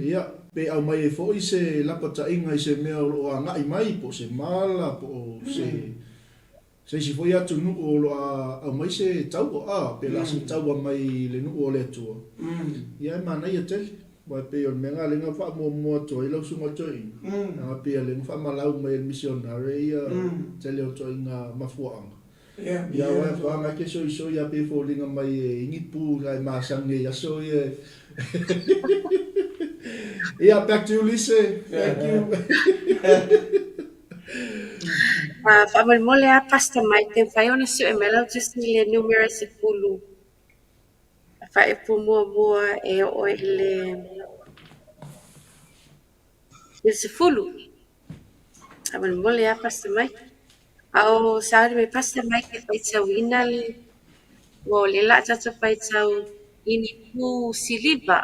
Ia, pe aumai ai foi se lapataiga i se mea o lo o agai mai, po o se mala, po o se se isi foi atunuu o lo o aumai se taua, a? Pe o le a se taua mai le nuu o le Atua. Ia, e manaia tele. Aua e pei o le mea lena lea na faamuamua atu ai lau susuga i le toeaina, leaga e pei o lea na faamalau mai e le misionare ia tele o ituaiga mafuaaga. Ia aua e afaga e te soisoi a pei e foliga mai e ini pu na e masani ai i aso ia e Ia back to you Lise, thank you. Faamolemole lava Pastor Mike pe mafai ona sue mai lau tusi i le numera 10 faaipu muamua e oo i le 10. Faamolemole lava Pastor Mike. A o sauni mai Pastor Mike e faitauina le ua o lea o le a tatou faitau i ni pu siliva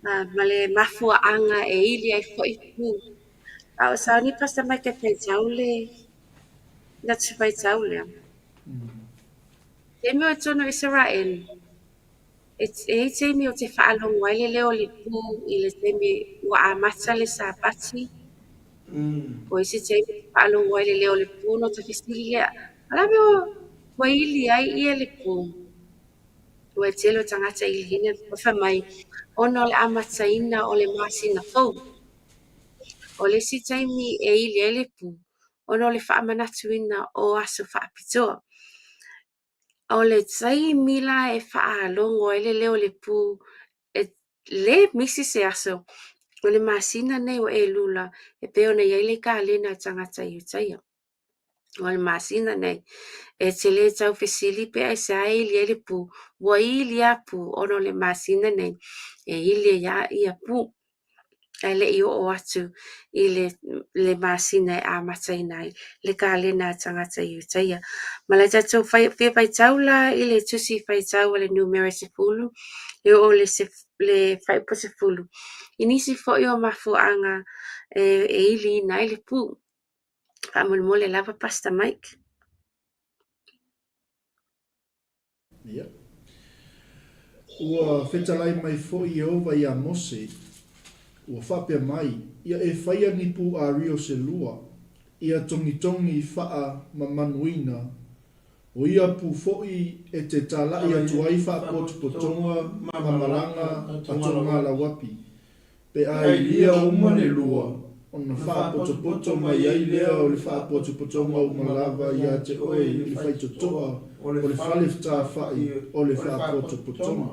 ma le mafuaaga e ili ai foi pu. A o sauni Pastor Mike e faitau le na te faitau lea. Taimi o totonu o Isaraelu, e i ai taimi ou te faalogo ai le leo o le pu i le taimi ua amata le Sapati. O isi taimi ou te faalogo ai le leo o le pu ona ou fesili lea, o le a mea ua ili ai ia le pu? Ua e tele o tagata e iliina fai mai ona o le amataina o le masina fou. O le isi taimi e ili ai le pu ona o le faamanatuina o aso faapitoa. O le taimi la e faalogo ai le leo o le pu e lē misi se aso o le masina nei o Elula e pei ona i ai le kalena a tagata Iutaia. O le masina nei e te lē tau fesili pe aisea e ili ai le pu, ua ili lava pu ona o le masina nei e ili ai lava ia pu. Ae le i oo atu i le le masina e amataina ai le kalena a tagata Iutaia. Ma le tatou fia faitau la i le tusi faitau a le numera 10 e oo i le le fuaiupu 10 i nisi foi o mafuaaga e e iliina ai le pu. Faamolemole lava Pastor Mike. Ia. Ua fetalai mai foi Ieova iā Mose, ua faapea mai, Ia e faia ni pū ʻārio se lua, ia togitogi faamamanuina, o ia pū foʻi e te tālaʻi atu ai faapotopotoga ma malaga a Togalauapi, Pe a ilia uma le lua, ona faapotopoto mai ai lea o le faapotopotoga uma lava ia te oe i le faitotoa o le fale ftafaʻi o le faapotopotoga.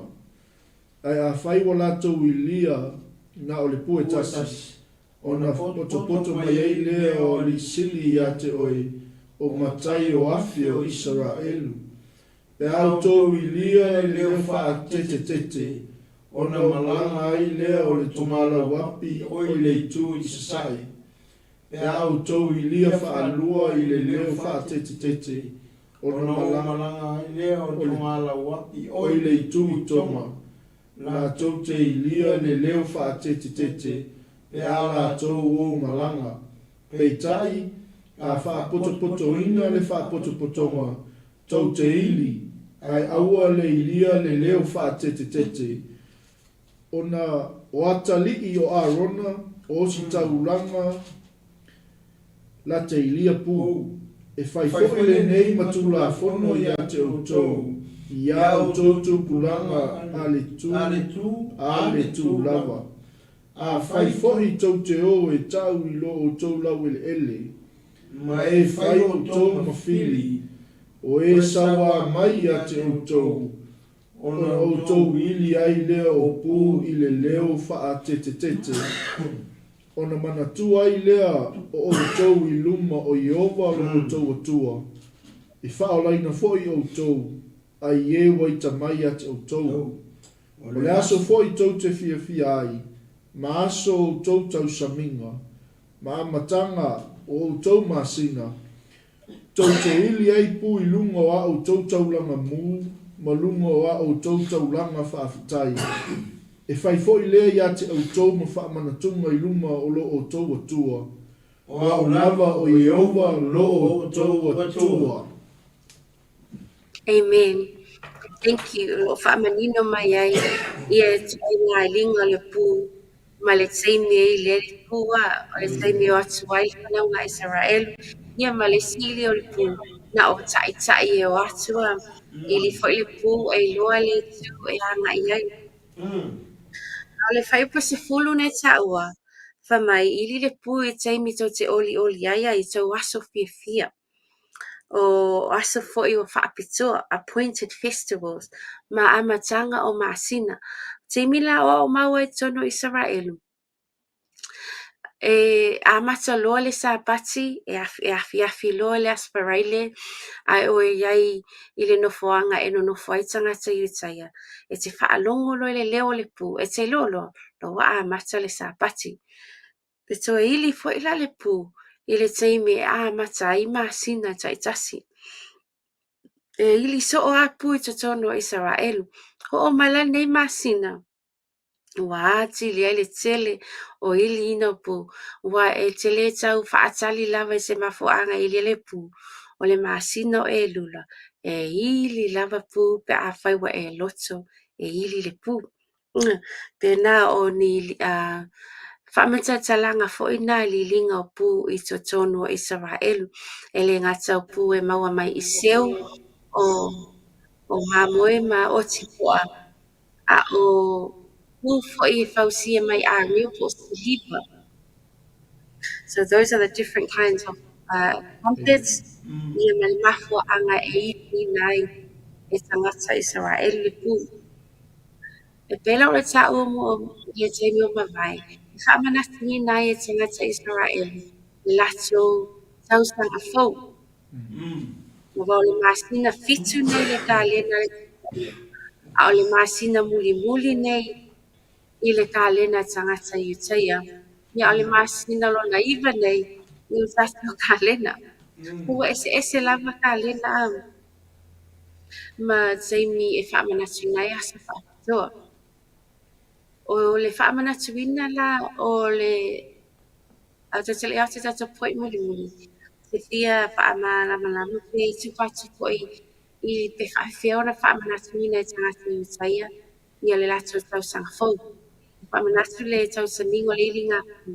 Ae afai ua latou ilia na o le pu e tasi, ona potopoto mai ai lea o alii sili ia te oe o matai o afe o Isaraelu. Pe a outou ilia i le leo faatetetete, ona malaga ai lea o le togalauapi oi le itu i sasae. Pe a outou ilia faalua i le leo faatetetete, ona malaga ai lea o le togalauapi oi le itu i Toga. Latou te ilia le leo faatetetete pe a latou ou malaga. Peitai, a faapotopotoina le faapotopotoga, tou te ili, ae aua le ilia le leo faatetetete, ona o atalii o Arona o ositaulaga la te ilia pu, e fai foi lenei ma tulafono ia te outou, i a outou tupulaga a le tu a le tu lava. Afai foi tou te o e tau i lo outou laueleele, ma e fai outou ma fili, o e sauā mai ia te outou, ona outou ili ai lea o pu i le leo faatetetete, ona manatua ai lea o outou i luma o Ieova lo outou Atua, e faaolaina foi outou, a i e ua ita mai ia te outou. O le aso foi tou te fiafia ai, ma aso o outou tausamiga, ma amataga o outou masina, tou te ili ai pu i luga o a outou taulaga mū ma luga o a outou taulaga faafetai, e fai foi lea ia te outou ma faamanatuga i luma o lo outou Atua, o au lava o Ieova lo outou Atua. Amen. Thank you. O lo o faamanino mai ai ia ituaiga iliga o le pu ma le taimi e ili ai le pu, a o le taimi e o atu ai le fanauga a Isaraelu, ia ma le isi ili o le pu, na o taitai e o atu a ili foi le pu e iloa le itu e agai ai. A o le fuaiupu 10 na e taua, fai mai, ili le pu i taimi tou te olioli ai a i tou aso fiafia. O aso foi ua faapitoa, appointed festivals, ma amataga o masina. Taimi la o aumau ai i totonu o Isaraelu, e amata loa le Sapati, e afiafi loa le Aso Faraile, ae o i ai i le nofoaga e nonofo ai tagata Iutaia, e te faalogo loa i le leo o le pu, e te iloa loa, la ua amata le Sapati. E toe ili foi la le pu i le taimi e amata ai masina taitasi. E ili soo lava pu i totonu o Isaraelu. Oo mai la lenei masina, ua atili ai le tele o iliina o pu, aua e te le tau faatali lava i se mafuaaga e ili ai le pu, o le masina o Elula, e ili lava pu pe afai ua e loto e ili le pu. Pēnā o ni faamatalaga foi na i liliga o pu i totonu o Isaraelu. E le gata o pu e maua mai i seu o o mamoe ma oti poa, a o pu foi e fausia mai areo po o siliva. So those are the different kinds of trumpets ia ma le mafuaaga e iliina ai e tagata Isaraelu le pu. E pei la o le taua mo i le taimi ua mavae, e faamanatuina ai e tagata Isaraelu le latou tausaga fou. Aua o le masina 7 nei le kalena a le a o le masina mulimuli nei i le kalena a tagata Iutaia, ia o le masina lona 9 nei i o tatou kalena. Ua eseese lava kalena a ma taimi e faamanatuina ai aso faapitoa. O le faamanatuina la o le a tatou le atu tatou point mulimuli, te fia faamalamalama pe tupa atu foi i pe faafefea ona faamanatuina e tagata Iutaia ia le latou tausaga fou. Faamanatu le tausamiga o le iliga pu,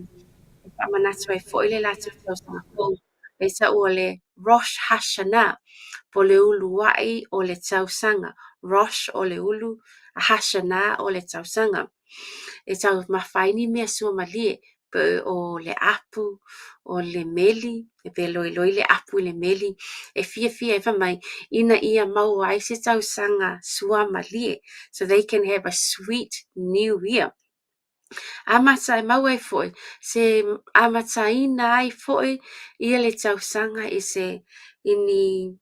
e faamanatu ai foi le latou tausaga fou. E taua o le Rosh Hashanah, po o le uluai o le tausaga. Rosh o le ulu, a Hashanah o le tausaga. E taumafa ai ni mea suamalie, pe o le apu, o le meli, e pe loiloi le apu i le meli, e fiafia ai fai mai, ina ia maua ai se tausaga suamalie, so they can have a sweet new year. Amata e maua ai foi, se amataina ai foi ia le tausaga i se i ni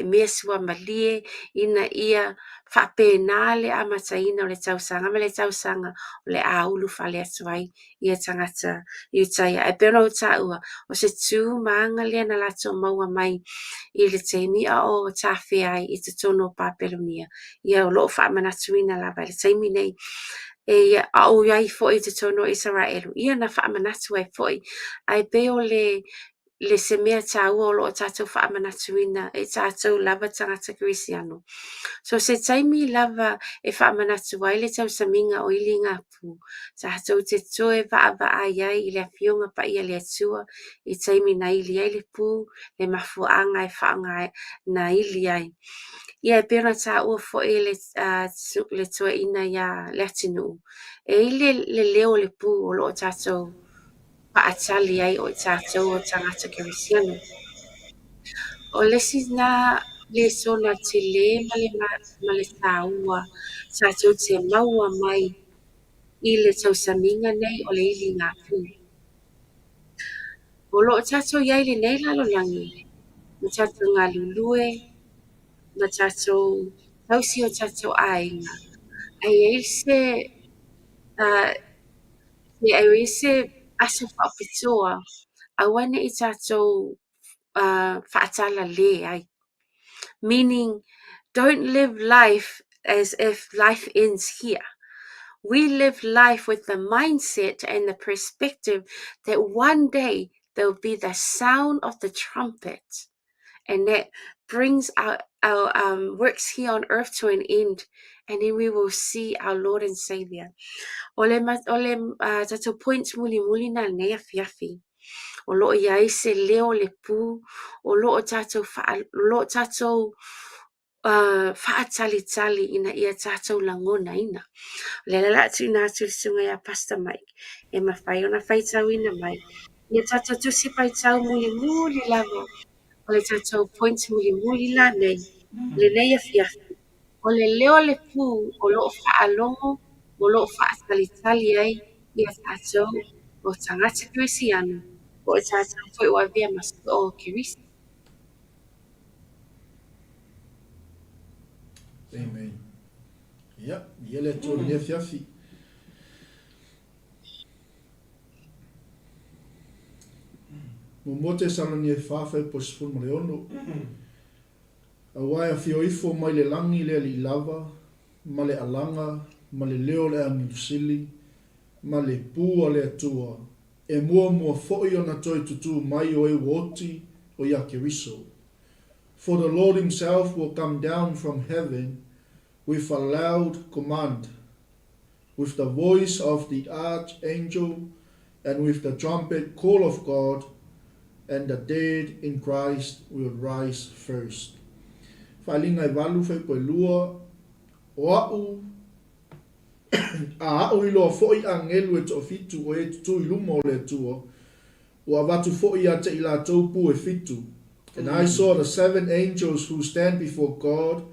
mea suamalie ina ia faapena le amataina o le tausaga ma le tausaga o le a ulufale atu ai ia tagata Iutaia. Ae pei ona ou taua, o se tū ma aga lea na latou maua mai i le taimi a o tafea ai i totonu o Papelonia. Ia o lo o faamanatuina lava i le taimi nei. E ia, a o i ai foi i totonu o Isaraelu, ia na faamanatu ai foi. Ae pei o le le se mea taua o lo o tatou faamanatuina e tatou lava tagata Kerisiano. So se taimi lava e faamanatu ai le tausamiga o iliga pu, tatou te toe vaavaai ai i le Afioga Paia a le Atua i taimi na ili ai le pu, le mafuaaga e faaaoga na ili ai. Ia e pei ona taua foi e le le toeaina ia Leatinuu, e i le le leo o le pu o lo o tatou faatali ai o i tatou o tagata Kerisiano. O le isi na lesona tele ma le ma le taua tatou te maua mai i le tausamiga nei o le iliga pu. O lo o tatou i ai i lenei lalolagi, ma tatou galulue, ma tatou tausi o tatou aiga, ae i ai se e i ai se aso faapitoa aua ne i tatou faatalale ai. Meaning, don't live life as if life ends here. We live life with the mindset and the perspective that one day there will be the sound of the trumpet and that brings our works here on earth to an end, and then we will see our Lord and Savior. O le, o le tatou point mulimuli na lenei afiafi. O lo o i ai se leo o le pū, o lo o tatou, wha, o lo o tatou faatalitali ina ia tatou lagonaina. O lea o le a tuuina atu i le susuga ia Pastor Mike e mafai ona faitauina mai ia tatou tusi faitau mulimuli lava o le tatou point mulimuli la nei, lenei afiafi. O le leo o le pū o lo o faalogo, o lo o faatalitali ai ia tatou o tagata kerisiano, po o tatou foi ua avea ma soo o Keriso. Amen. Ia, ia le Atua i lenei afiafi. Muamua Tesalonia e 4, fuaiupu e 16. Aua e afio ifo mai le lagi le Alii lava, ma le alaga, ma le leo o le agelu sili, ma le pū a le Atua, e muamua foi ona toe tutū mai o e ua oti o iā Keriso. For the Lord himself will come down from heaven with a loud command, with the voice of the archangel, and with the trumpet call of God, and the dead in Christ will rise first. Faaaliga e valu fuaiupu e lua, O a'u, a a'u iloa foi agelu e toafitu o e tutū i luma o le Atua, ua avatu foi ia te i latou pū e fitu. And I saw the seven angels who stand before God,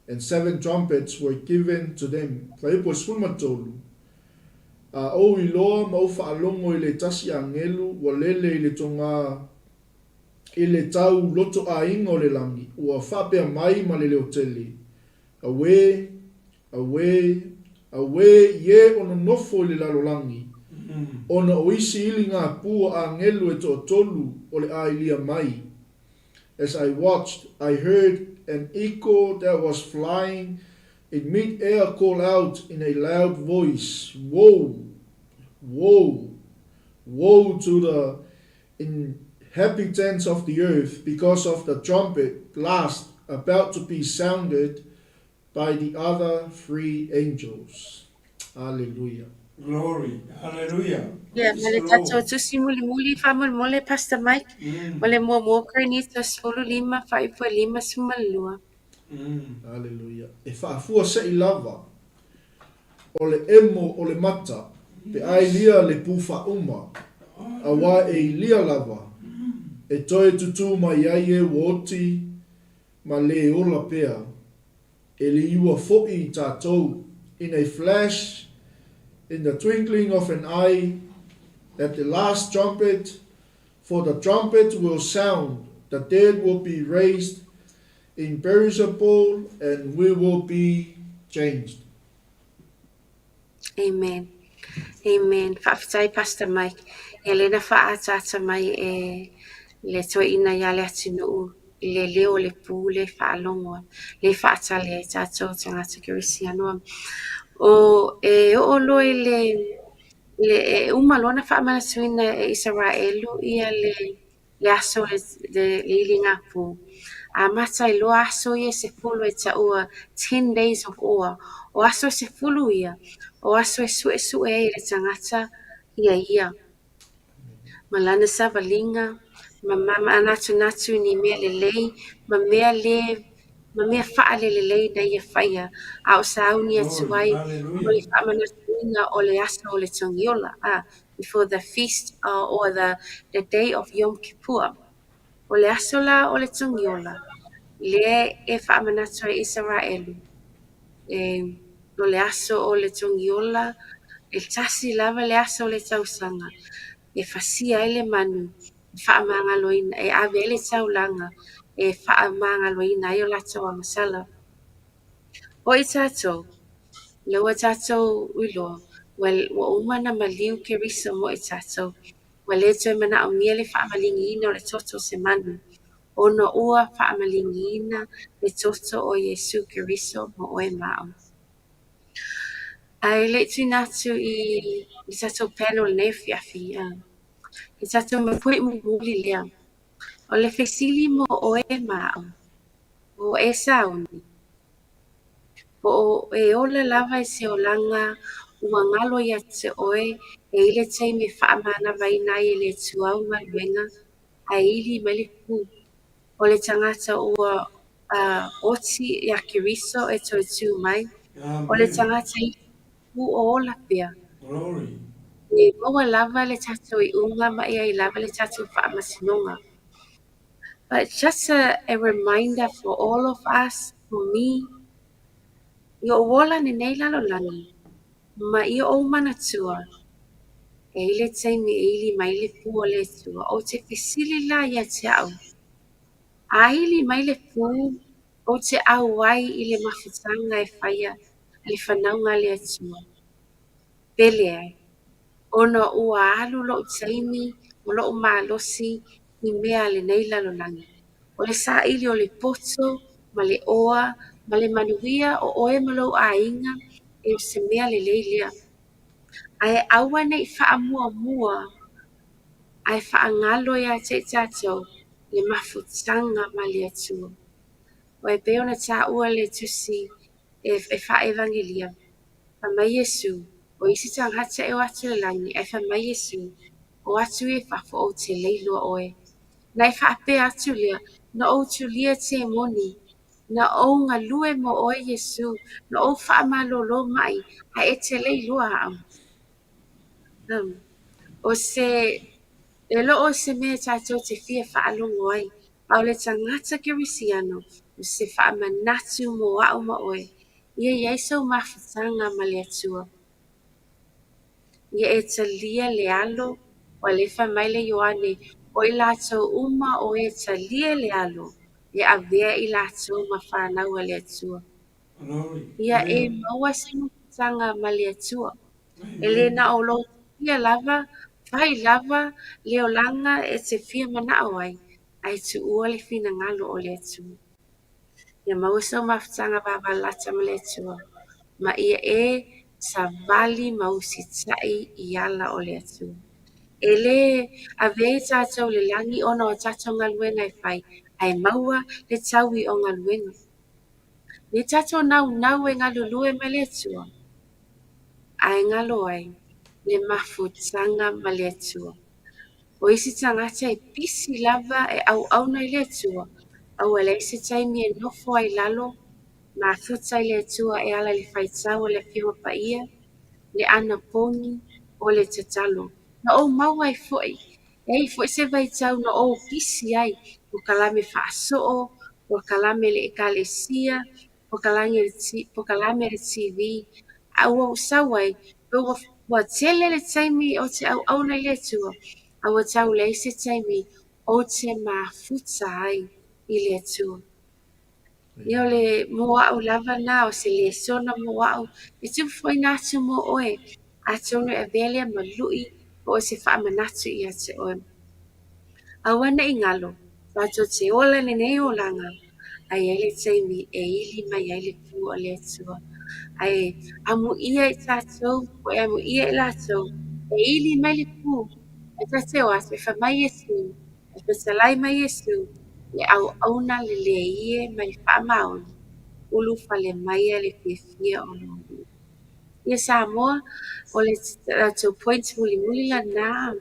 and seven trumpets were given to them. Fuaiupu e 13. A ou iloa ma ou faalogo i le tasi agelu ua lele i le togā i le tau loto aiga o le lagi, ua faapea mai ma le leo tele, Auē, auē, auē i e o nonofo i le lalolagi, ona o isi ili ngā pū a agelu e toatolu o le ailia mai. As I watched, I heard an eagle that was flying in mid-air call out in a loud voice, Woe! Woe! Woe to the inhabitants of the earth because of the trumpet blast about to be sounded by the other three angels. Hallelujah. Glory. Hallelujah. Ia, Praise ma le the tatou Lord. tusi mulimuli faamolemole Pastor Mike, o le muamua Korinito 15 fuaiupu e 52. Hallelujah. E faafua seʻi lava o le emo o le mata pe a ilia le pū faauma, auā e ilia lava e toe tutū mai ai e ua oti ma lē ola pea, e liua foʻi i tatou, in a flash, in the twinkling of an eye, at the last trumpet, for the trumpet will sound, the dead will be raised imperishable, and we will be changed. Amen. Amen. Faafetai Pastor Mike. Ia lea na faaataata mai e le toeaina ia Leatinuu i le leo o le pū le faalogo le faatali ai tatou tagata kerisiano. O e oo loa i le le e uma loa ona faamanatuina e Isaraelu ia le le aso le, le, le iliga pū. Amata ai loa aso ia e 10 e taua 10 days of awe. O aso e 10 ia, o aso e suesue ai le tagata ia ia. Ma lana savaliga, ma manatunatu i ni mea lelei, ma mea le ma mea faalelelei na ia faia, a o sauni atu Glory. ai mo Hallelujah. le faamanatuina o le aso o le togiola, before the feast or the day of Yom Kippur. O le aso la o le togiola, lea e faamanatu ai Isaraelu, e o le aso o le togiola, e tasi lava le aso o le tausaga, e fasia ai le manu, e faamagaloina, e ave ai le taulaga, e faamagaloina ai o latou agasala. O i tatou, le ua tatou iloa, ua, ua uma na maliu Keriso mo i tatou, ua le toe manaomia le faamaligiina o le toto o se manu, ona ua faamaligiina le toto o Iesu Keriso mo oe ma a'u. Ae le i tuuina atu i le tatou panel lenei afiafi, le tatou mapue mulimuli lea. O le fesili mo oe ma a'u. Ua e sauni, po o e ola lava i se olaga ua galo ia te oe e i ai le taimi e faamanavaina ai e le Atua au galuega ae ili mai le pū o le tagata ua oti ia Keriso e toe tū mai, o le tagata i pū o ola pea. E maua lava le tatou iuga ma e i ai lava le tatou faamasinoga. But just a reminder for all of us, for me, i ou ola lenei lalolagi, ma i ou manatua, e i ai le taimi e ili mai le pū o le Atua, ou te fesili la ia te au, a ili mai le pū, ou te auai i le mafutaga e faia a le fanauga a le Atua. Pe leai, ona ua alu lou taimi ma lou malosi i mea a lenei lalolagi. O le saili o le poto ma le oa ma le manuia o oe ma lou aiga e o se mea lelei lea. Ae aua ne i faamuamua ae faagalo ia te i tatou le mafutaga ma le Atua. Aua e pei ona taua le tusi e faa-evangelia, fai mai Iesu, o isi tagata e o atu i le lagi, ae fai mai Iesu, o atu ia i fafo ou te le iloa oe. Na e faapea atu lea, na ou tulia temoni, na ou galue mo oe Iesu, na ou faamalolo ma'i, ae e te le iloa au. O se, e le o se mea tatou te fia faalogo ai, a o le tagata kerisiano, o se faamanatu mo au ma oe, ia i ai sou mafutaga ma le Atua. Ia e talia le alo, ua lea fai mai le Ioane, o i latou uma o e talia le alo, e avea i latou ma fanau a le Atua. Ia e maua se mafutaga ma le Atua. E le na o lou fia lava, fai lava le olaga e te fia manao ai, ae tuua le finagalo o le Atua. Ia maua sou mafutaga vavalata ma le Atua, ma ia e savali ma usitai i ala o le Atua. E le avea i tatou i le lagi ona o tatou galuega e fai, ae maua le taui o galuega. Ne i tatou naunau e galulue ma le Atua, ae galo ai le mafutaga ma le Atua. O isi tagata e pisi lava e auauna i le Atua, a ua leai se taimi e nofo ai i lalo, mafuta i le Atua e ala i le faitau o le Afioga Paia, le anapogi, o le tatalo. Na ou maua ai foi, e i ai foi se vaitau na ou pisi ai, polokalame faasoo, polokalame le ekalesia, polokalame le TV, a ua ou sau ai, ua tele le taimi ou te auauna i le Atua, a ua tau leai se taimi ou te mafuta ai i le Atua. Ia o le mo au lava na, o se lesona mo au, e tupufuaina atu mo oe, atonu e avea lea ma lui po o se faamanatu ia te oe. Aua ne i galo, tatou te ola i lenei olaga, ae i ai le taimi e ili mai ai le pū o le Atua. Ae amuia i tatou, po e amuia i latou, e ili mai le pū, ae ta te o atu e fai mai Iesu, e fetalai mai Iesu, le auauna lelei e ma le faamaoni, ulufale maia le fiafia o lo Alii. Ia Samoa, o le tatou point mulimuli lena,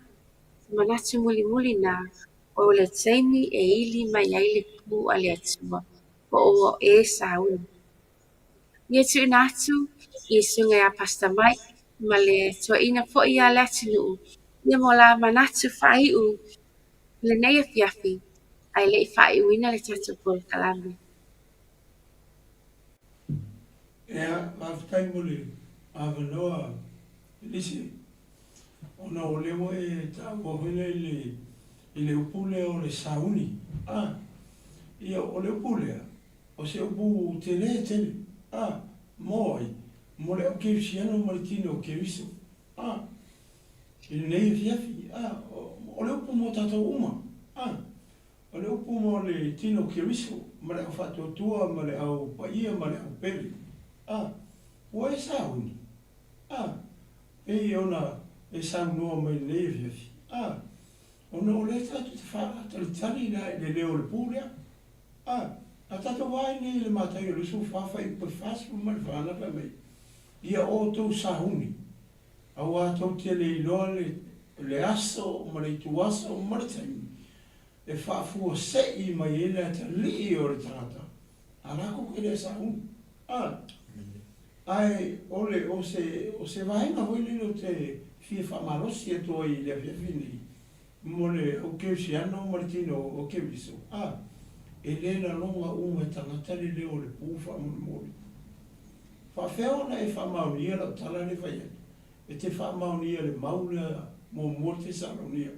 manatu mulimuli na, o le taimi e ili mai ai le pū a le Atua, po o ua e sauni. Ia tuuina atu i susuga ia Pastor Mike ma le toeaina foi ia Leatinuu, ia mo la manatu faaiu i lenei afiafi, ae le i faaiuina le tatou polokalame. Ia, faafetai mo le avanoa Elise, ona o lea ua e taua foi lea i le upu lea o le sauni. A, ia, o le upu lea, o se upu tele tele, a, mo ai, mo le au kerisiano ma le tino o Keriso, a, i lenei afiafi, a, o le upu mo tatou uma, a, o le upu mo le tino o Keriso ma le au faatuatua ma le au paia ma le au pele, a, ua e sauni, a, pei ona e saunoa mai i lenei afiafi, a, ona o lea tatou te faatalitali la i le leo o le pū lea, a. A tatou vaai nei i le Mataio 24 fuaiupu e 44 na fai mai, Ia outou sauni, auā tou te le iloa le, le aso ma le ituaso ma le taimi e faafuasei mai ai le atalii o le tagata, a latou te le sauni. A, ae o le, o se, o se vaega foi lele ou te fia faamalosi atu ai i le afiafi lenei, mo le au kerisiano ma le tino o Keriso, a, e le laloga uma e tagata le leo o le pu faamolemole. Faafefea ona e faamaonia lau tala lea e fai atu? E te faamaonia le mau lea muamua Tesalonia,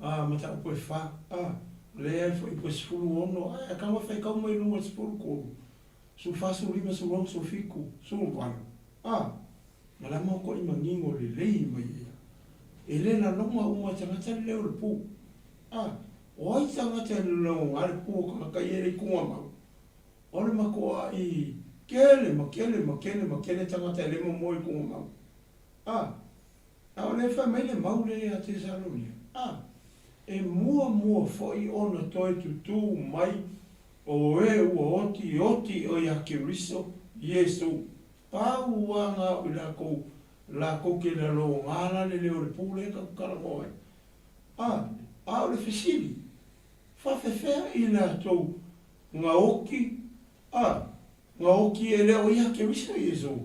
a, mataupu e fa, a, lea e fuaiupu e 16, ae a tago e faitau mai luga i le 13, 14, 15, 16, 17, 18, a, Ma la maokoʻi manino lelei mai ia. E le laloga uma e tagata le leo o le pu. A, o ai tagata e laloga le pu o tagata ia e le i tugamau? O le matoaʻi kele ma kele ma kele ma kele tagata e le momoe i tugamau. A, a o lea e fai mai le mau lea ia Tesalonia. A, e muamua foi ona toe tutū mai o e ua otioti o ia Keriso Iesu. Pau a ngā o i lākou, lākou ke lalo ngā la le leo o le pū lea taku talanoa ai. A, a o le fesili, faafefea i latou nga oki, a, nga oki e le o ia Keriso Iesu?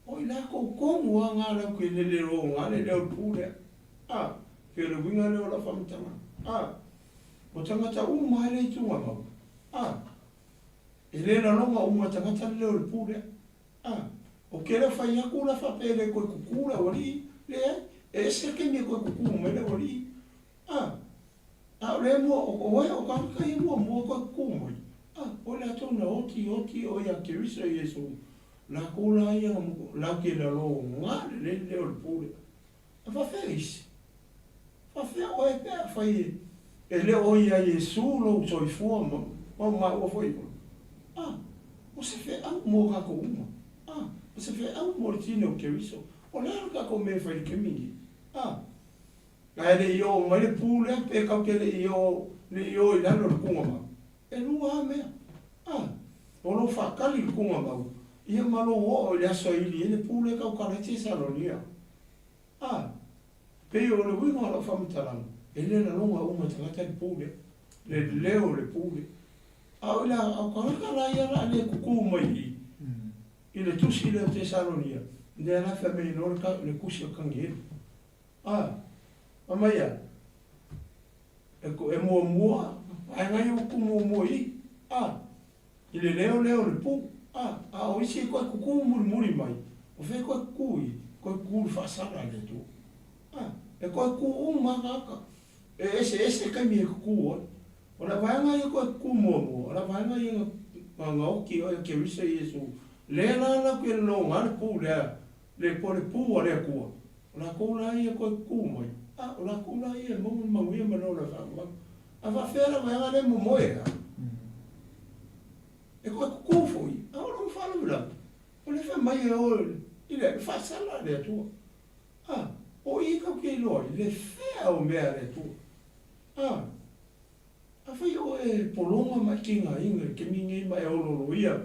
O i lākou tonu a ngā lau ke lele lo ngā le leo o le pū lea. A, pei o le uiga lea o lau faamatalaga. A, o tagata uma e le i tugamau. A, E le laloga uma tagata le leo o le pu lea. A, o kela fai aku la faapea e le koe kuku le aualii, leai, e ese le taimi e koe kuku mai le aualii. A, a o lea mua, o oe o tagata ia muamua koe kuku mai, a, o i latou na oti oti o ia Keriso Iesu, lakou la ia lau ke laloga lelei le leo o le pu lea. A faafefea isi? Faafefea oe pe afai e le o ia Iesu lou soifua ma ma maua foi ola? A, o se feau mo kakou uma. A, o se feau mo le tino o Keriso. O le a le kakou mea e fai i le taimi nei? A, ae le i oo mai le pu lea pe kau te le i oo, le i oo i lalo i le kugamau. E lua a mea. A, o lou faatali i le kugamau, ia ma lou oo i le aso e ili ai le pu lea kau kala ai Tesalonia. A, pei o le uiga o lau faamatalaga, e le laloga uma e tagata le pu lea, le leo o le pu lea. A o i la, o tagata la ia o le a le kukū mai i i, i le tusi lea o Tesalonia, lea la fai mai loa le, le tusi a Kanielu. A, fai mai a, e, e muamua, vaega ia ua kukū muamua i i. A, I le leo lea o le pu, a, a o isi e koe kukū mulimuli mai, o fea e koe kukū i, koe kukū i le faasala a le Atua. A, e koe kukū uma a tagata, e eseese taimi e kukū ai. O le vaega ia koe kukū muamua, o le vaega ia na, na, na oti ai a Keriso Iesu, lea la lau ke lologa le pu lea, le po le pu a le Atua, o lakou la ia koe kukū mai, a, o lakou la ia e maua le manuia ma le ola e faavavau. A faafefea la vaega lea e momoe a? E koe kukū foi, a o lou faalavelave, o lea fai mai e o i le faasala a le Atua. A, o i kau ke iloa ai le fea o mea a le Atua. A, afai oe e pologa ma e kigaina i le taimi nei ma e ololoia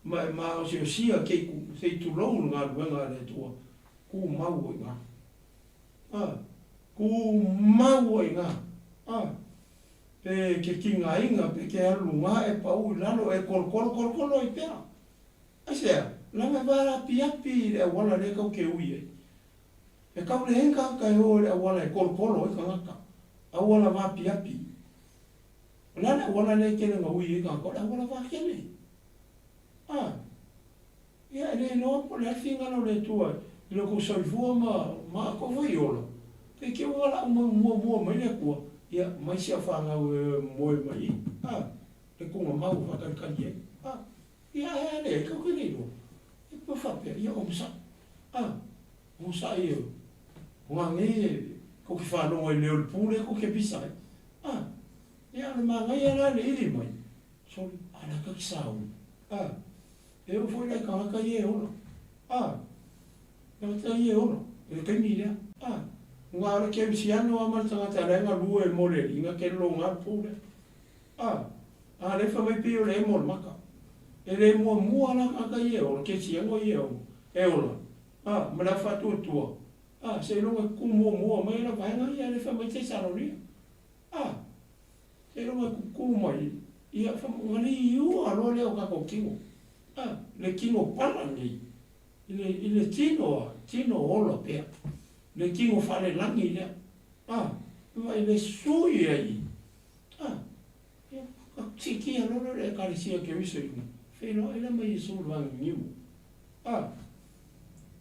ma e maosiosia kei sei tulou le galuega a le Atua, kumau o i ina. A, kumau ai ina. A, pe ke kigaina, pe ke alu luga e pau i lalo e kolokolo, kolokolo ai pea. Aisea? Leaga e vaalapiapi i le auala lea kau ke ui ai. E kau leai tagata e o i le auala e kolokolo ai tagata, auala vapiapi. O le a le auala lea e tele na ui ai tagata? O le auala vakele. A, Ia, e le iloa po o le a le finagalo o le Atua i lo kou soifua ma matou foi ola, pe te ua valaau mai muamua mai le Atua, ia, mai si au fanau e moe mai i, a, le tugamau e faatalitali ai, a, ia, ae a leai, tou te le iloa. E pei faapea, ia, onosai, a, onosai e, o ngā nei e, tou te faalogo i le leo o le pū lea tou te pisa ai, a, ia, o le manaia la le ili mai, sole, a la tou te sauni, a. E oo foi la i tagata ia e ola. A, tagata ia e ola, i le taimi lea. A, na o le kerisiano lava ma le tagata la e galue mo le Alii, na te lologa le pou lea. A. A lea e fai mai pei o le emo o le maka. E le muamua la tagata ia e ola, kerisiano ia e ola, a, ma le au faatuatua, a, seiloga e tutu muamua mai la vaega ia lea e fai mai Tesalonia. A, seiloga e tutu mai, ia, ona liua loa lea o tatou tino, a, le tino pala lenei, i le, i le tino a, tino ola pea, le tino faalelagi lea, a, vaai le sui ai, a, Ia, ka siitia loa lea o le Ekalesia Keriso i luga, feiloai la ma Iesu i le vaginiu. A,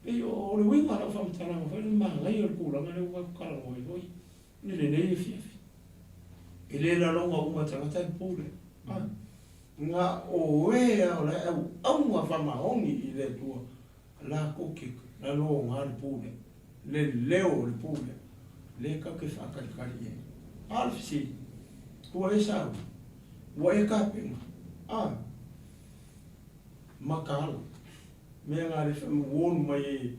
pei o le uiga o lau faamatalaga foi le manaia o le tulaga lea ua tatou talanoa ai foi i lenei afiafi. E le lagona uma e tagata le pu lea. A, na o e lava o la e auauna faamaoni i le Atua latou te lagona le pu lea, le leo o le pu lea, lea tatou te faatalitali i ai. A o le fesili, ua e sauni? Ua e tapena? A, mataala, mea na le warn mai e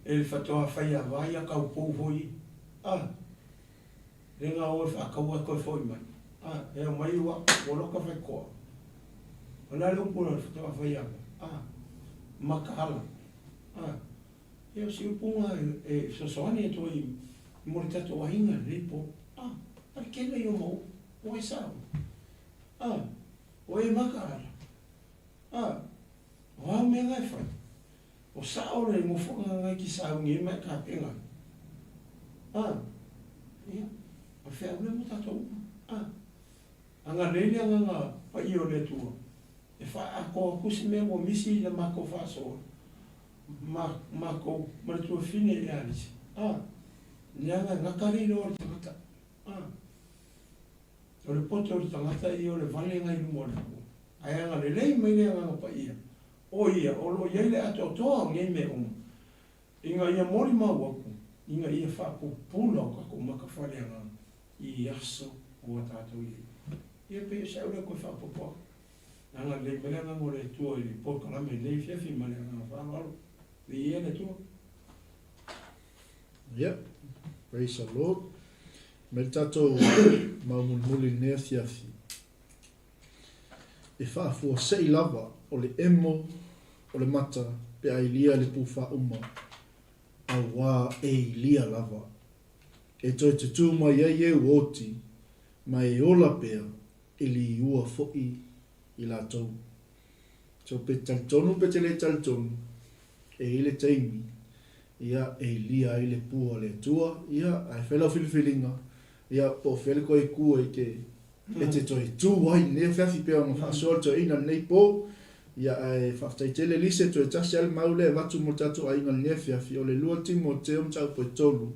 e le faatoa faiava ia taupou foi ia. A, lea na o e faataua ae toe foi mai. A, e aumai ua ua loka faitoa. O le a le upu o le faatoa faiava? A, mataala. A, ia o si upu na e fesoasoani atu ai mo le tatou aiga i lenei po. A, a le tele ia o mau upu. Ua e sauni? A, ua e mataala? A, o a mea na e fai? O sao le nofoaga lena e te sauni ai ma e tapena ai. A, ia, o le feau lea mo tatou uma. A, agalelei le Agaga Paia o le Atua e faaatoa atu se mea ua misi i le matou faasoa, ma matou ma le tuafafine e Alisi. A, leaga e gata le iloa o le tagata. A. O le poto o le tagata ia o le valega i luma o le Atua, ae agalelei mai le Agaga Paia, o Ia o lo o i ai le atoatoa o nei mea uma, ina ia molimau atu, ina ia faapupula o tatou maka faaleagaga i aso ua tatou i ai. Ia pei o se au lea toe faaopoopo atu. Agalelei mai le Agaga o le Atua i le polokalame i lenei afiafi ma le agaga faaaloalo. Viia le Atua. Ia, praise the Lord. Mai le tatou mau mulimuli i lenei afiafi. E faafuasei lava o le emo o le mata pe a ilia le pūwhā uma, auā e ilia lava. E toe tutū mai ai e oti, ma e ola pea e liua foʻi i latou. So pe talitonu pe te le talitonu, e i ai le taimi, ia, e ilia ai le pua o le Atua, ia, ae fai lau filifiliga, ia, po o fea le koe ku e te, e te toe tū ai i lenei afiafi pei ona faasoa le toeaina i lenei pō, ia, ae faafetai tele Lise, toe tasi lava le mau lea e avatu mo le tatou aiga i lenei afiafi, o le 2 Timoteo mataupu e 3.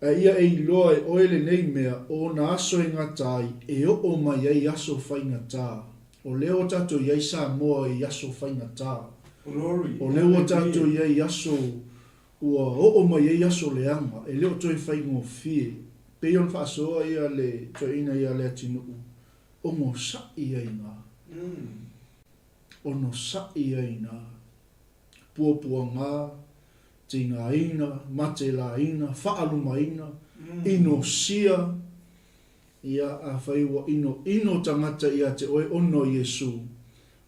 A ia e iloa e oe lenei mea, o ona aso e gata ai, e oo mai ai aso faigata. O lea ua tatou i ai Samoa i aso faigata. O lea ua tatou i ai aso ua oo mai ai aso leaga, e le o toe faigofie. Pei ona faasoa ia le toeaina ia Leatinuu, ogosaʻi ai ina. Onosaʻi ai ina. Puapuaga, tigaina, matelaina, faalumaina, inosia, ia, afai ua inoino tagata ia te oe ona o Iesu,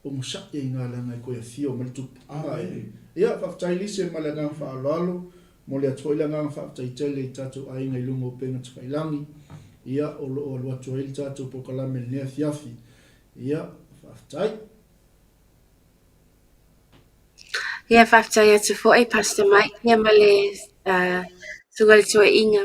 ogosaʻi ai ina leaga e koe afio mai le Tupu. Ae, ia, faafetai Lise ma le agaga faaaloalo, momoli atu foi le agaga faafetai tele i tatou aiga i luga o upega tafailagi, ia, o lo o alu atu ai le tatou polokalame i lenei afiafi. Ia, faafetai. Ia, faafetai atu foi Pastor Mike ia ma le susuga i le toeaina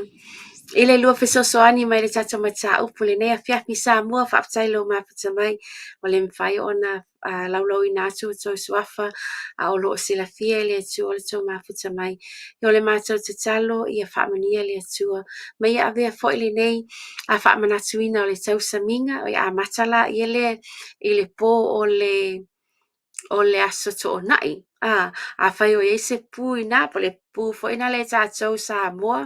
i le lua fesoasoani mai le tatou mataupu lenei afiafi Samoa. Faafetai lou mafuta mai ua le mafai ona laulauina atu outou suafa a o lo o silafia e le Atua le tou mafuta mai. Ia o le matou tatalo ia faamanuia le Atua ma ia avea foi lenei faamanatuina o le tausamiga e amata laia lea i le pō o le o le Aso Toonai. A, afai o i ai se pu inā, po o le pu foi lena e tatou Samoa,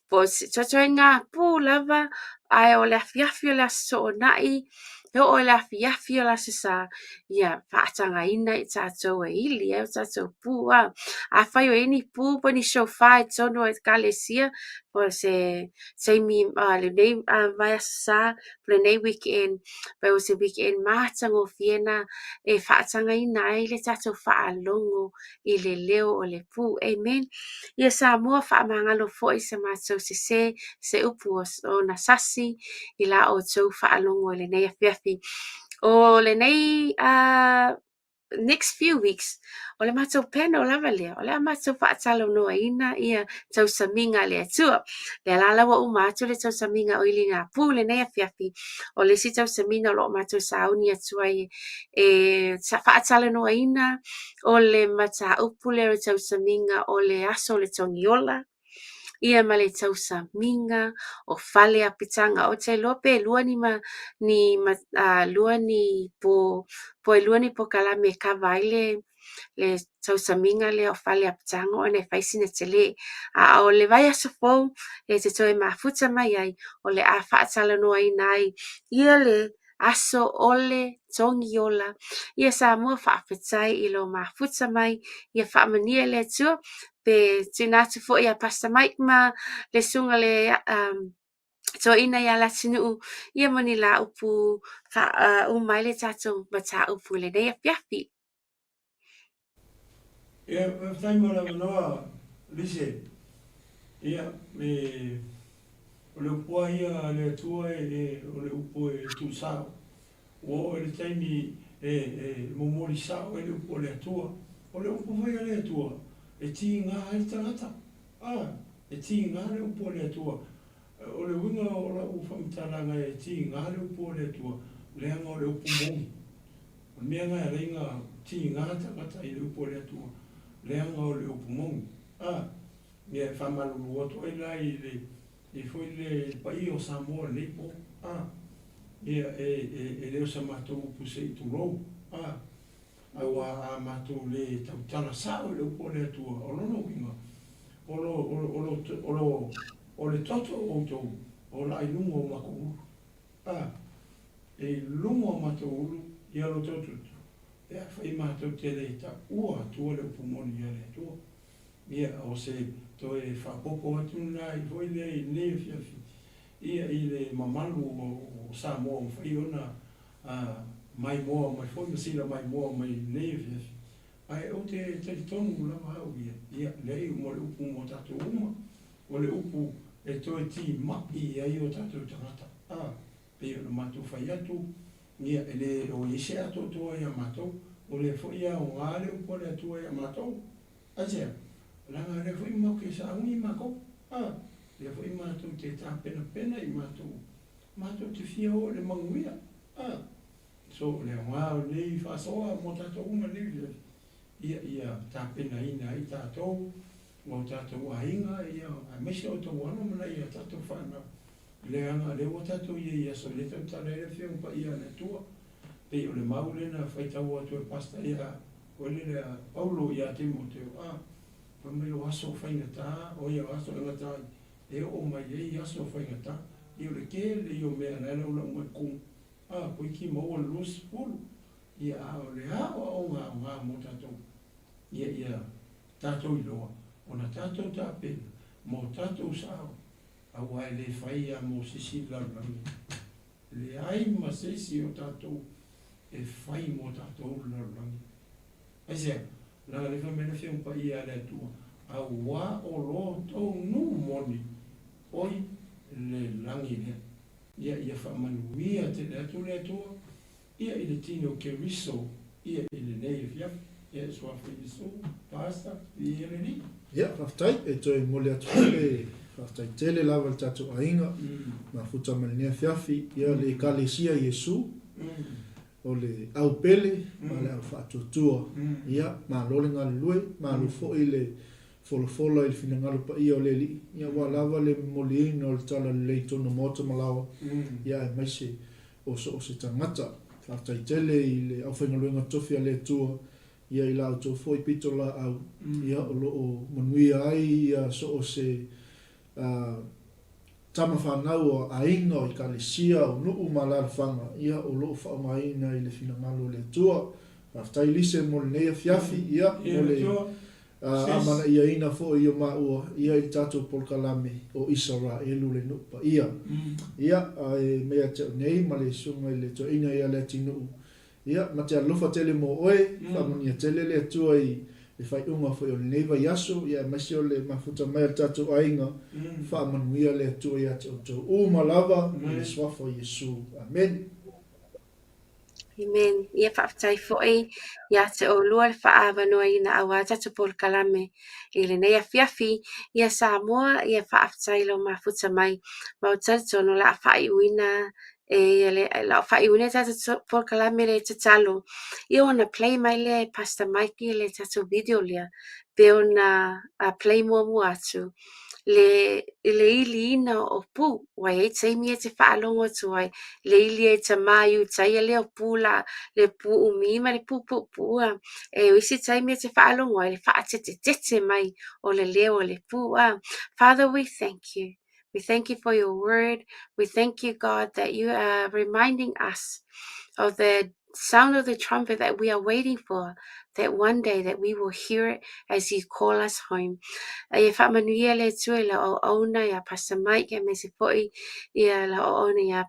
po o se ituaiga pu lava, ae o le afiafi o le Aso Toonai, E oo i le afiafi o le Aso Sa, ia faatagaina i tatou e ili ai o tatou pu a. Afai o i ai ni pu po o ni shofar i totonu o Ekalesia, po o se taimi lenei vaiaso sa, po o lenei weekend, pe o se weekend matagofie lena e faatagaina ai le tatou faalogo i le leo o le pu. Amen. Ia Samoa, faamagalo foi se matou sese, se upu ona sasi i la outou faalogo i lenei afiafi. O lenei next few weeks, o le matou panel lava lea, o le a matou faatalanoaina ia tausamiga a le Atua. Lea la la ua uma atu le tausamiga o Ilinapu i lenei afiafi, o le isi tausamiga o lo o matou sauni atu ai e faatalanoaina o le mataupu lea o le tausamiga o le aso o le togiola, ia ma le tausamiga o fale apitaga. Ou te iloa pe lua ni ma, ni ma, lua ni po, po e lua ni pokalame e kava ai le, le tausamiga lea o fale apitaga ona e fai sina tele. A o le vaiaso fou e te toe mafuta mai ai, o le a faatalanoaina ai ia le aso o le togiola. Ia Samoa, faafetai i lou mafuta mai, ia faamanuia le Atua. Pe tuuina atu foi ia Pastor Mike ma le susuga le toeaina ia Latinuu, ia ma ni la upu faauma ai le tatou mataupu i lenei afiafi. Ia, faafetai mo le avanoa, Lise. Ia, e, o le upu lava ia a le Atua e, e, o le upu e tuusao. Ua oo i le taimi e, e momoli sao ai le upu a le Atua. O le upu foi a le Atua, e tiga ai le tagata. A, e tiga le upu a le Atua. O le uiga o lau faamatalaga e tiga le upu a le Atua, leaga o le upu moni. O le mea lena e ala ai ona tiga tagata i le upu a le Atua, leaga o le upu moni. A, ia e faamalulu atu ai la i le, i foi le paia o Samoa i lenei po. A, ia e, e, e le o sa matou upu se i tulou. A, aua a matou le tautala sao i le upu a le Atua, o lona uiga, o lo, o lo, o lo, o lo, o le toto o outou o la i luga o matou ulu. A, e i luga o matou ulu ia lo outou toto, pe afai matou te le taua atua le upu moni a le Atua. Ia, o se toe faaopoopo atu lena i foi lea i lenei afiafi, ia i le mamalu o Samoa ua mafai ona maimoa mai foi ma sila maimoa mai i lenei afiafi. Ae ou te talitonu lava au ia, ia, leai mo le upu mo tatou uma, o le upu e toe timai ai o tatou tagata. A, pei ona matou fai atu, ia, e le o i ai se atoatoa ia matou, o lea foi e aoga le upu a le Atua ia matou. Aisea? Leaga o lea foi matou te sauni matou, a, lea foi matou te tapenapena i matou, matou te fia oo i le manuia, a. So, o le aoga o lenei faasoa mo tatou uma i lenei afiafi, ia, ia tapenaina ai tatou ma o tatou aiga, ia, aemaise o outou alo ma nai a tatou fanau, leaga o lea ua tatou i ai i aso lea e tautala ai le Afioga Paia a le Atua. Pei o le mau lea na faitau atu e le Pastor ia Koe lele a Paulo ia Timoteo, a, fai mai o aso faigata, o ia o aso e gata ai, e oo mai ai aso faigata. Ia o le tele ia o mea la e laulau mai kumu, a, toeitiiti maua le 20, ia a o le aoaoga aoga mo tatou, ia ia tatou iloa, ona tatou tapena mo tatou sao, aua e le fai a mo se isi le lalolagi. Leai ma se isi o tatou e fai mo tatou le lalolagi. Aisea? Leaga lea fai mai le Afioga Paia a le Atua, Auā o lo tou nuu moni oi le lagi lea. Ia, ia faamanuia tele atu le Atua, ia i le tino o Keriso, ia i lenei afiafi. Ia e suafa Iesu, Pastor, viia le Alii. Ia, faafetai. E toe momoli atu foi le faafetai tele lava i le tatou aiga, mafuta mai lenei afiafi, ia le Ekalesia Iesu, o le au pele ma le au faatuatua. Ia, malo le galulue, malo foi le folafola i le finagalo paia o le Alii, ia aua lava le momoliina o le talalelei i totonu o maota ma laoa, ia aemaise o so o se tagata. Faafetai tele i le aufaigaluega tofi a le Atua, ia i la outou foi pito laau, ia o lo o manuia ai ia so o se tama fanau o aiga o ekalesia o nuu ma alaalafaga, ia, o lo o faaaogaina i le finagalo o le Atua. Faafetai Lise mo lenei afiafi, ia, mo le amanaiaina foi o maua, ia, i le tatou polokalame o Isaraelu le nuu paia. Ia, ae mea ia te au nei ma le susuga i le toeaina ia Leatinuu, ia, ma te alofa tele mo oe, faamanuia tele le Atua i le faaiuga foi o lenei vaiaso, ia, aemaise o le mafuta mai o le tatou aiga, faamanuia le Atua ia te outou uma lava, i le suafa o Iesu. Amene. Amen. Ia faafetai foi ia te oulua le faaavanoaina aua tatou polokalame i lenei afiafi. Ia Samoa, ia faafetai lou mafuta mai. Ma ou te talitonu o le a faaiuina e le a faaiuina tatou polokalame le tatalo. Ia ona play mai lea e Pastor Mike le tatou video lea pe ona play muamua atu le iliina o pu. Ua i ai taimi e te faalogo atu ai le ili e tamā i utai lea o pu la le pu umi ma le pu puupuu. E o isi taimi e te faalogo ai le faatetetete mai o le leo o le pu. Father, we thank you. We thank you for your word. We thank you, God, that you are reminding us of the sound of the trumpet that we are waiting for, that one day that we will hear it as you call us home. Ia faamanuia le Atua i lau auauna ia Pastor Mike aemaise foi ia lau auauna ia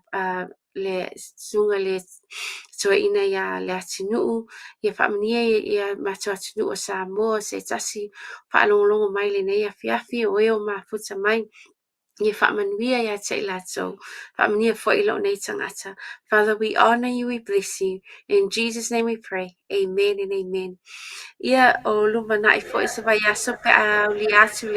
le susuga le toeaina ia Leatinuu. Ia faamanuia ia matou atunuu o Samoa se tasi faalogologo mai lenei afiafi o e o mafuta mai. Ia faamanuia ia te i latou. Faamanuia foi lou nei tagata. Father, we honor you, we bless you. In Jesus' name we pray. Amen and amen. Ia o lumanai foi se vaiaso pe a aulia atu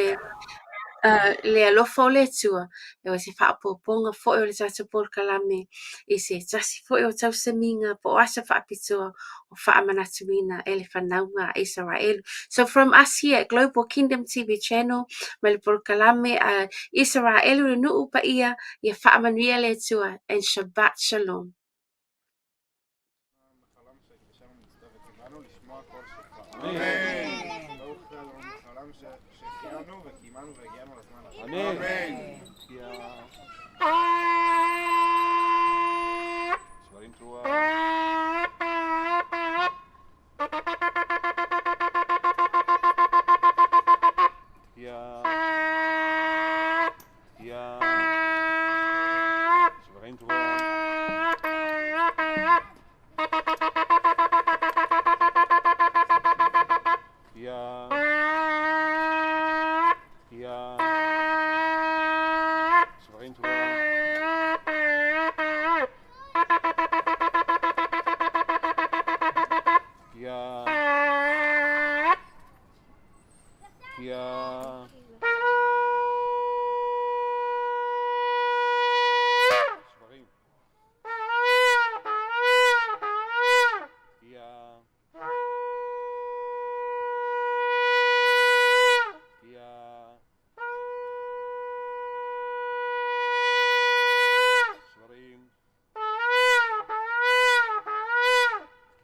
le alofa o le Atua. E o se faaopoopoga foi o le tatou polokalame i se tasi foi o tausamiga po o aso faapitoa o faamanatuina e le fanauga a Isaraelu. So from us here at Global Kingdom TV Channel, ma le polokalame a Isaraelu le nuu paia, ia faamanuia le Atua and Shabbat Shalom. אמן. ברוך אתה אדוני שהחיינו וקיימנו והגיענו לזמן הזה. אמן. שברים תרועה. תקיעה. תקיעה. שברים תרועה. תקיעה. תקיעה. שברים תרועה. תקיעה. תקיעה. שברים. תקיעה. תקיעה. שברים. תקיעה. תקיעה. שברים.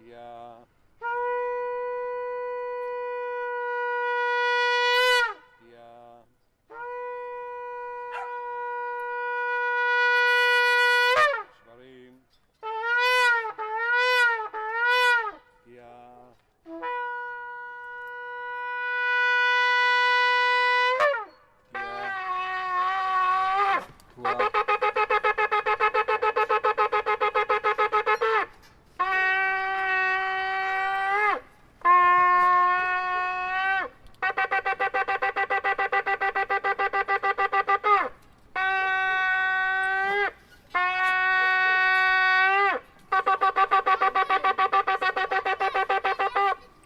תקיעה. תקיעה. תרועה.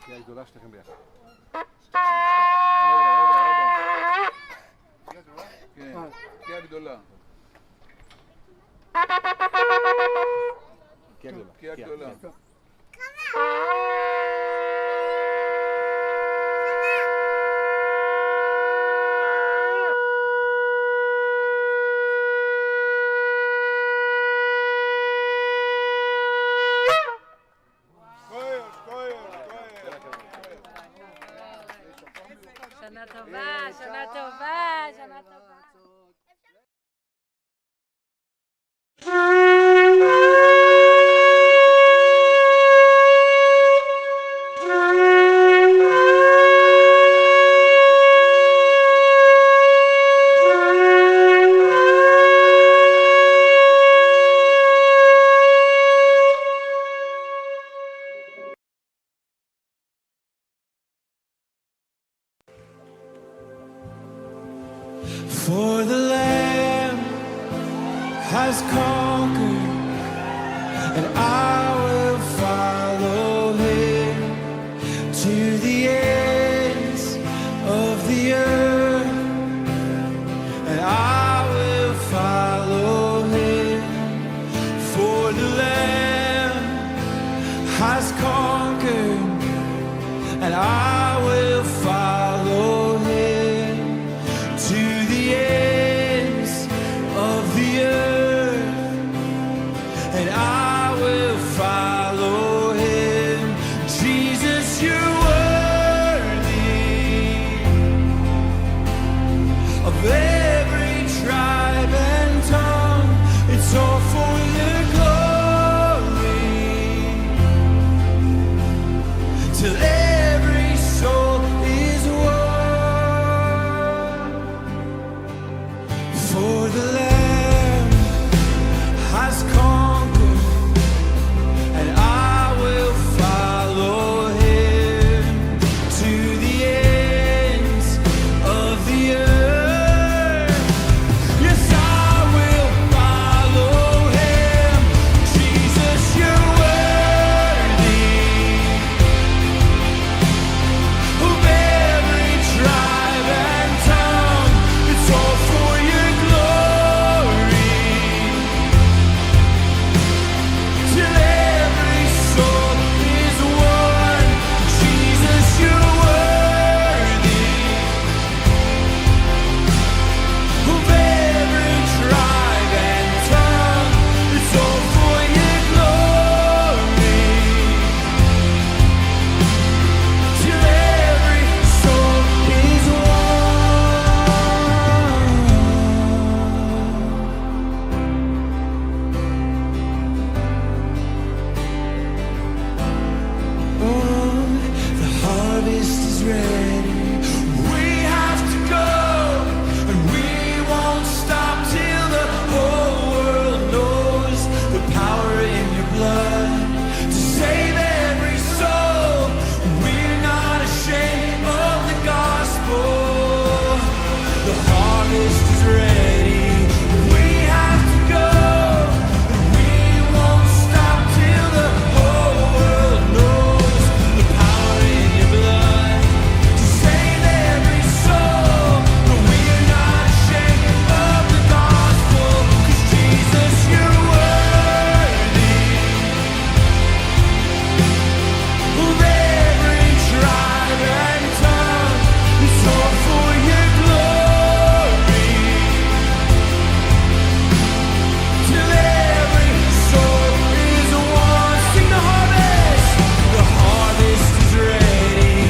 תקיעה גדולה שניכם ביחד. רגע, רגע, רגע. כן, תקיעה גדולה. תקיעה גדולה. תקיעה גדולה. כויוש, כויוש, כויוש. שנה טובה, שנה טובה, שנה טובה. has conquered, and I will follow him to the ends of the earth, and I will follow him. For the Lamb has conquered, and I will follow him to the ends of the earth, and I will follow him. Jesus, you're worthy of every tribe and tongue. It's all for your glory. Till every soul is one. For the Lamb has conquered, and I will follow him to the ends of the earth. Yes, I will follow him. Jesus, you're worthy of every tribe and tongue. It's all for your glory. Till every soul is one. Jesus, you're worthy of every tribe and tongue. It's all for your glory. Till every soul is one. Oh, the harvest is ready. We have to go, and we won't stop till the whole world knows the power in your blood to save every soul. We're not ashamed of the gospel. The harvest is ready. We have to go, and we won't stop till the whole world knows the power in your blood to save every soul. But we're not ashamed of the gospel, 'cause Jesus, you're worthy of every tribe and tongue. It's all for your glory. Till every soul is one. Sing the harvest. The harvest is ready.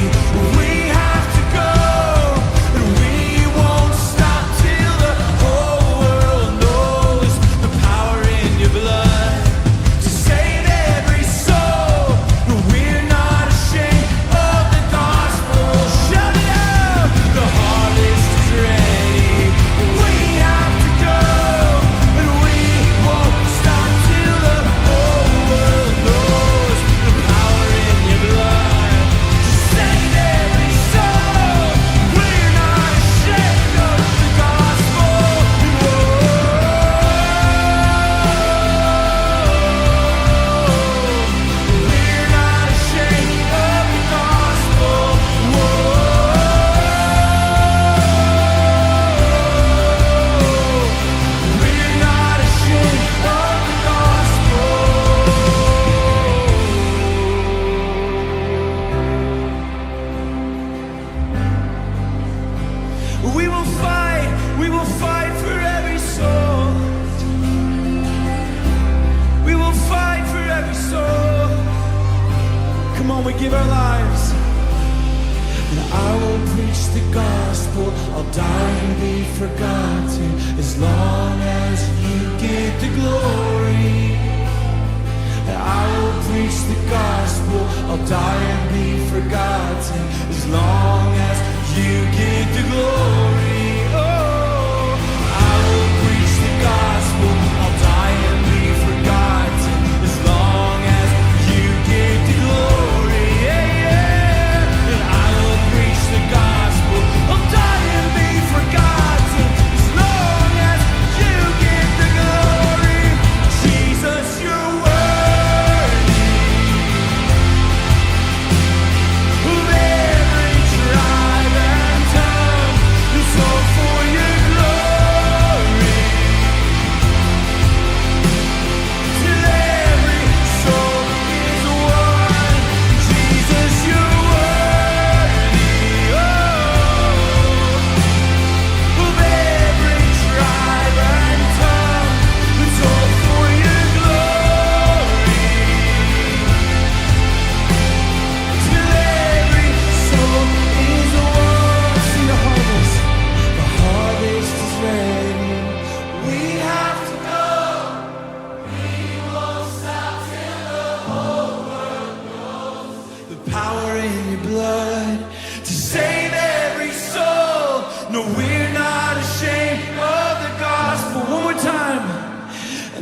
We have to go, and we won't stop till the whole world knows the power in your blood to save every soul. We're not ashamed of the gospel. Shout it out! The harvest is ready. We have to go, and we won't stop till the whole world knows the power in your blood to save every soul. We're not ashamed of the gospel. Whoa. We're not ashamed of the gospel. Whoa. We're not ashamed of the gospel. We will fight, we will fight for every soul. We will fight for every soul. Come on, we give our lives. And I will preach the gospel. I'll die and be forgotten as long as you get the glory. And I will preach the gospel. I'll die and be forgotten as long as you get the glory. Oh, I will preach the gospel. I'll die and be forgotten as long as you get the glory. Yeah, yeah. And I will preach the gospel. I'll die and be forgotten as long as you get the glory.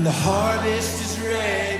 And the harvest is ready.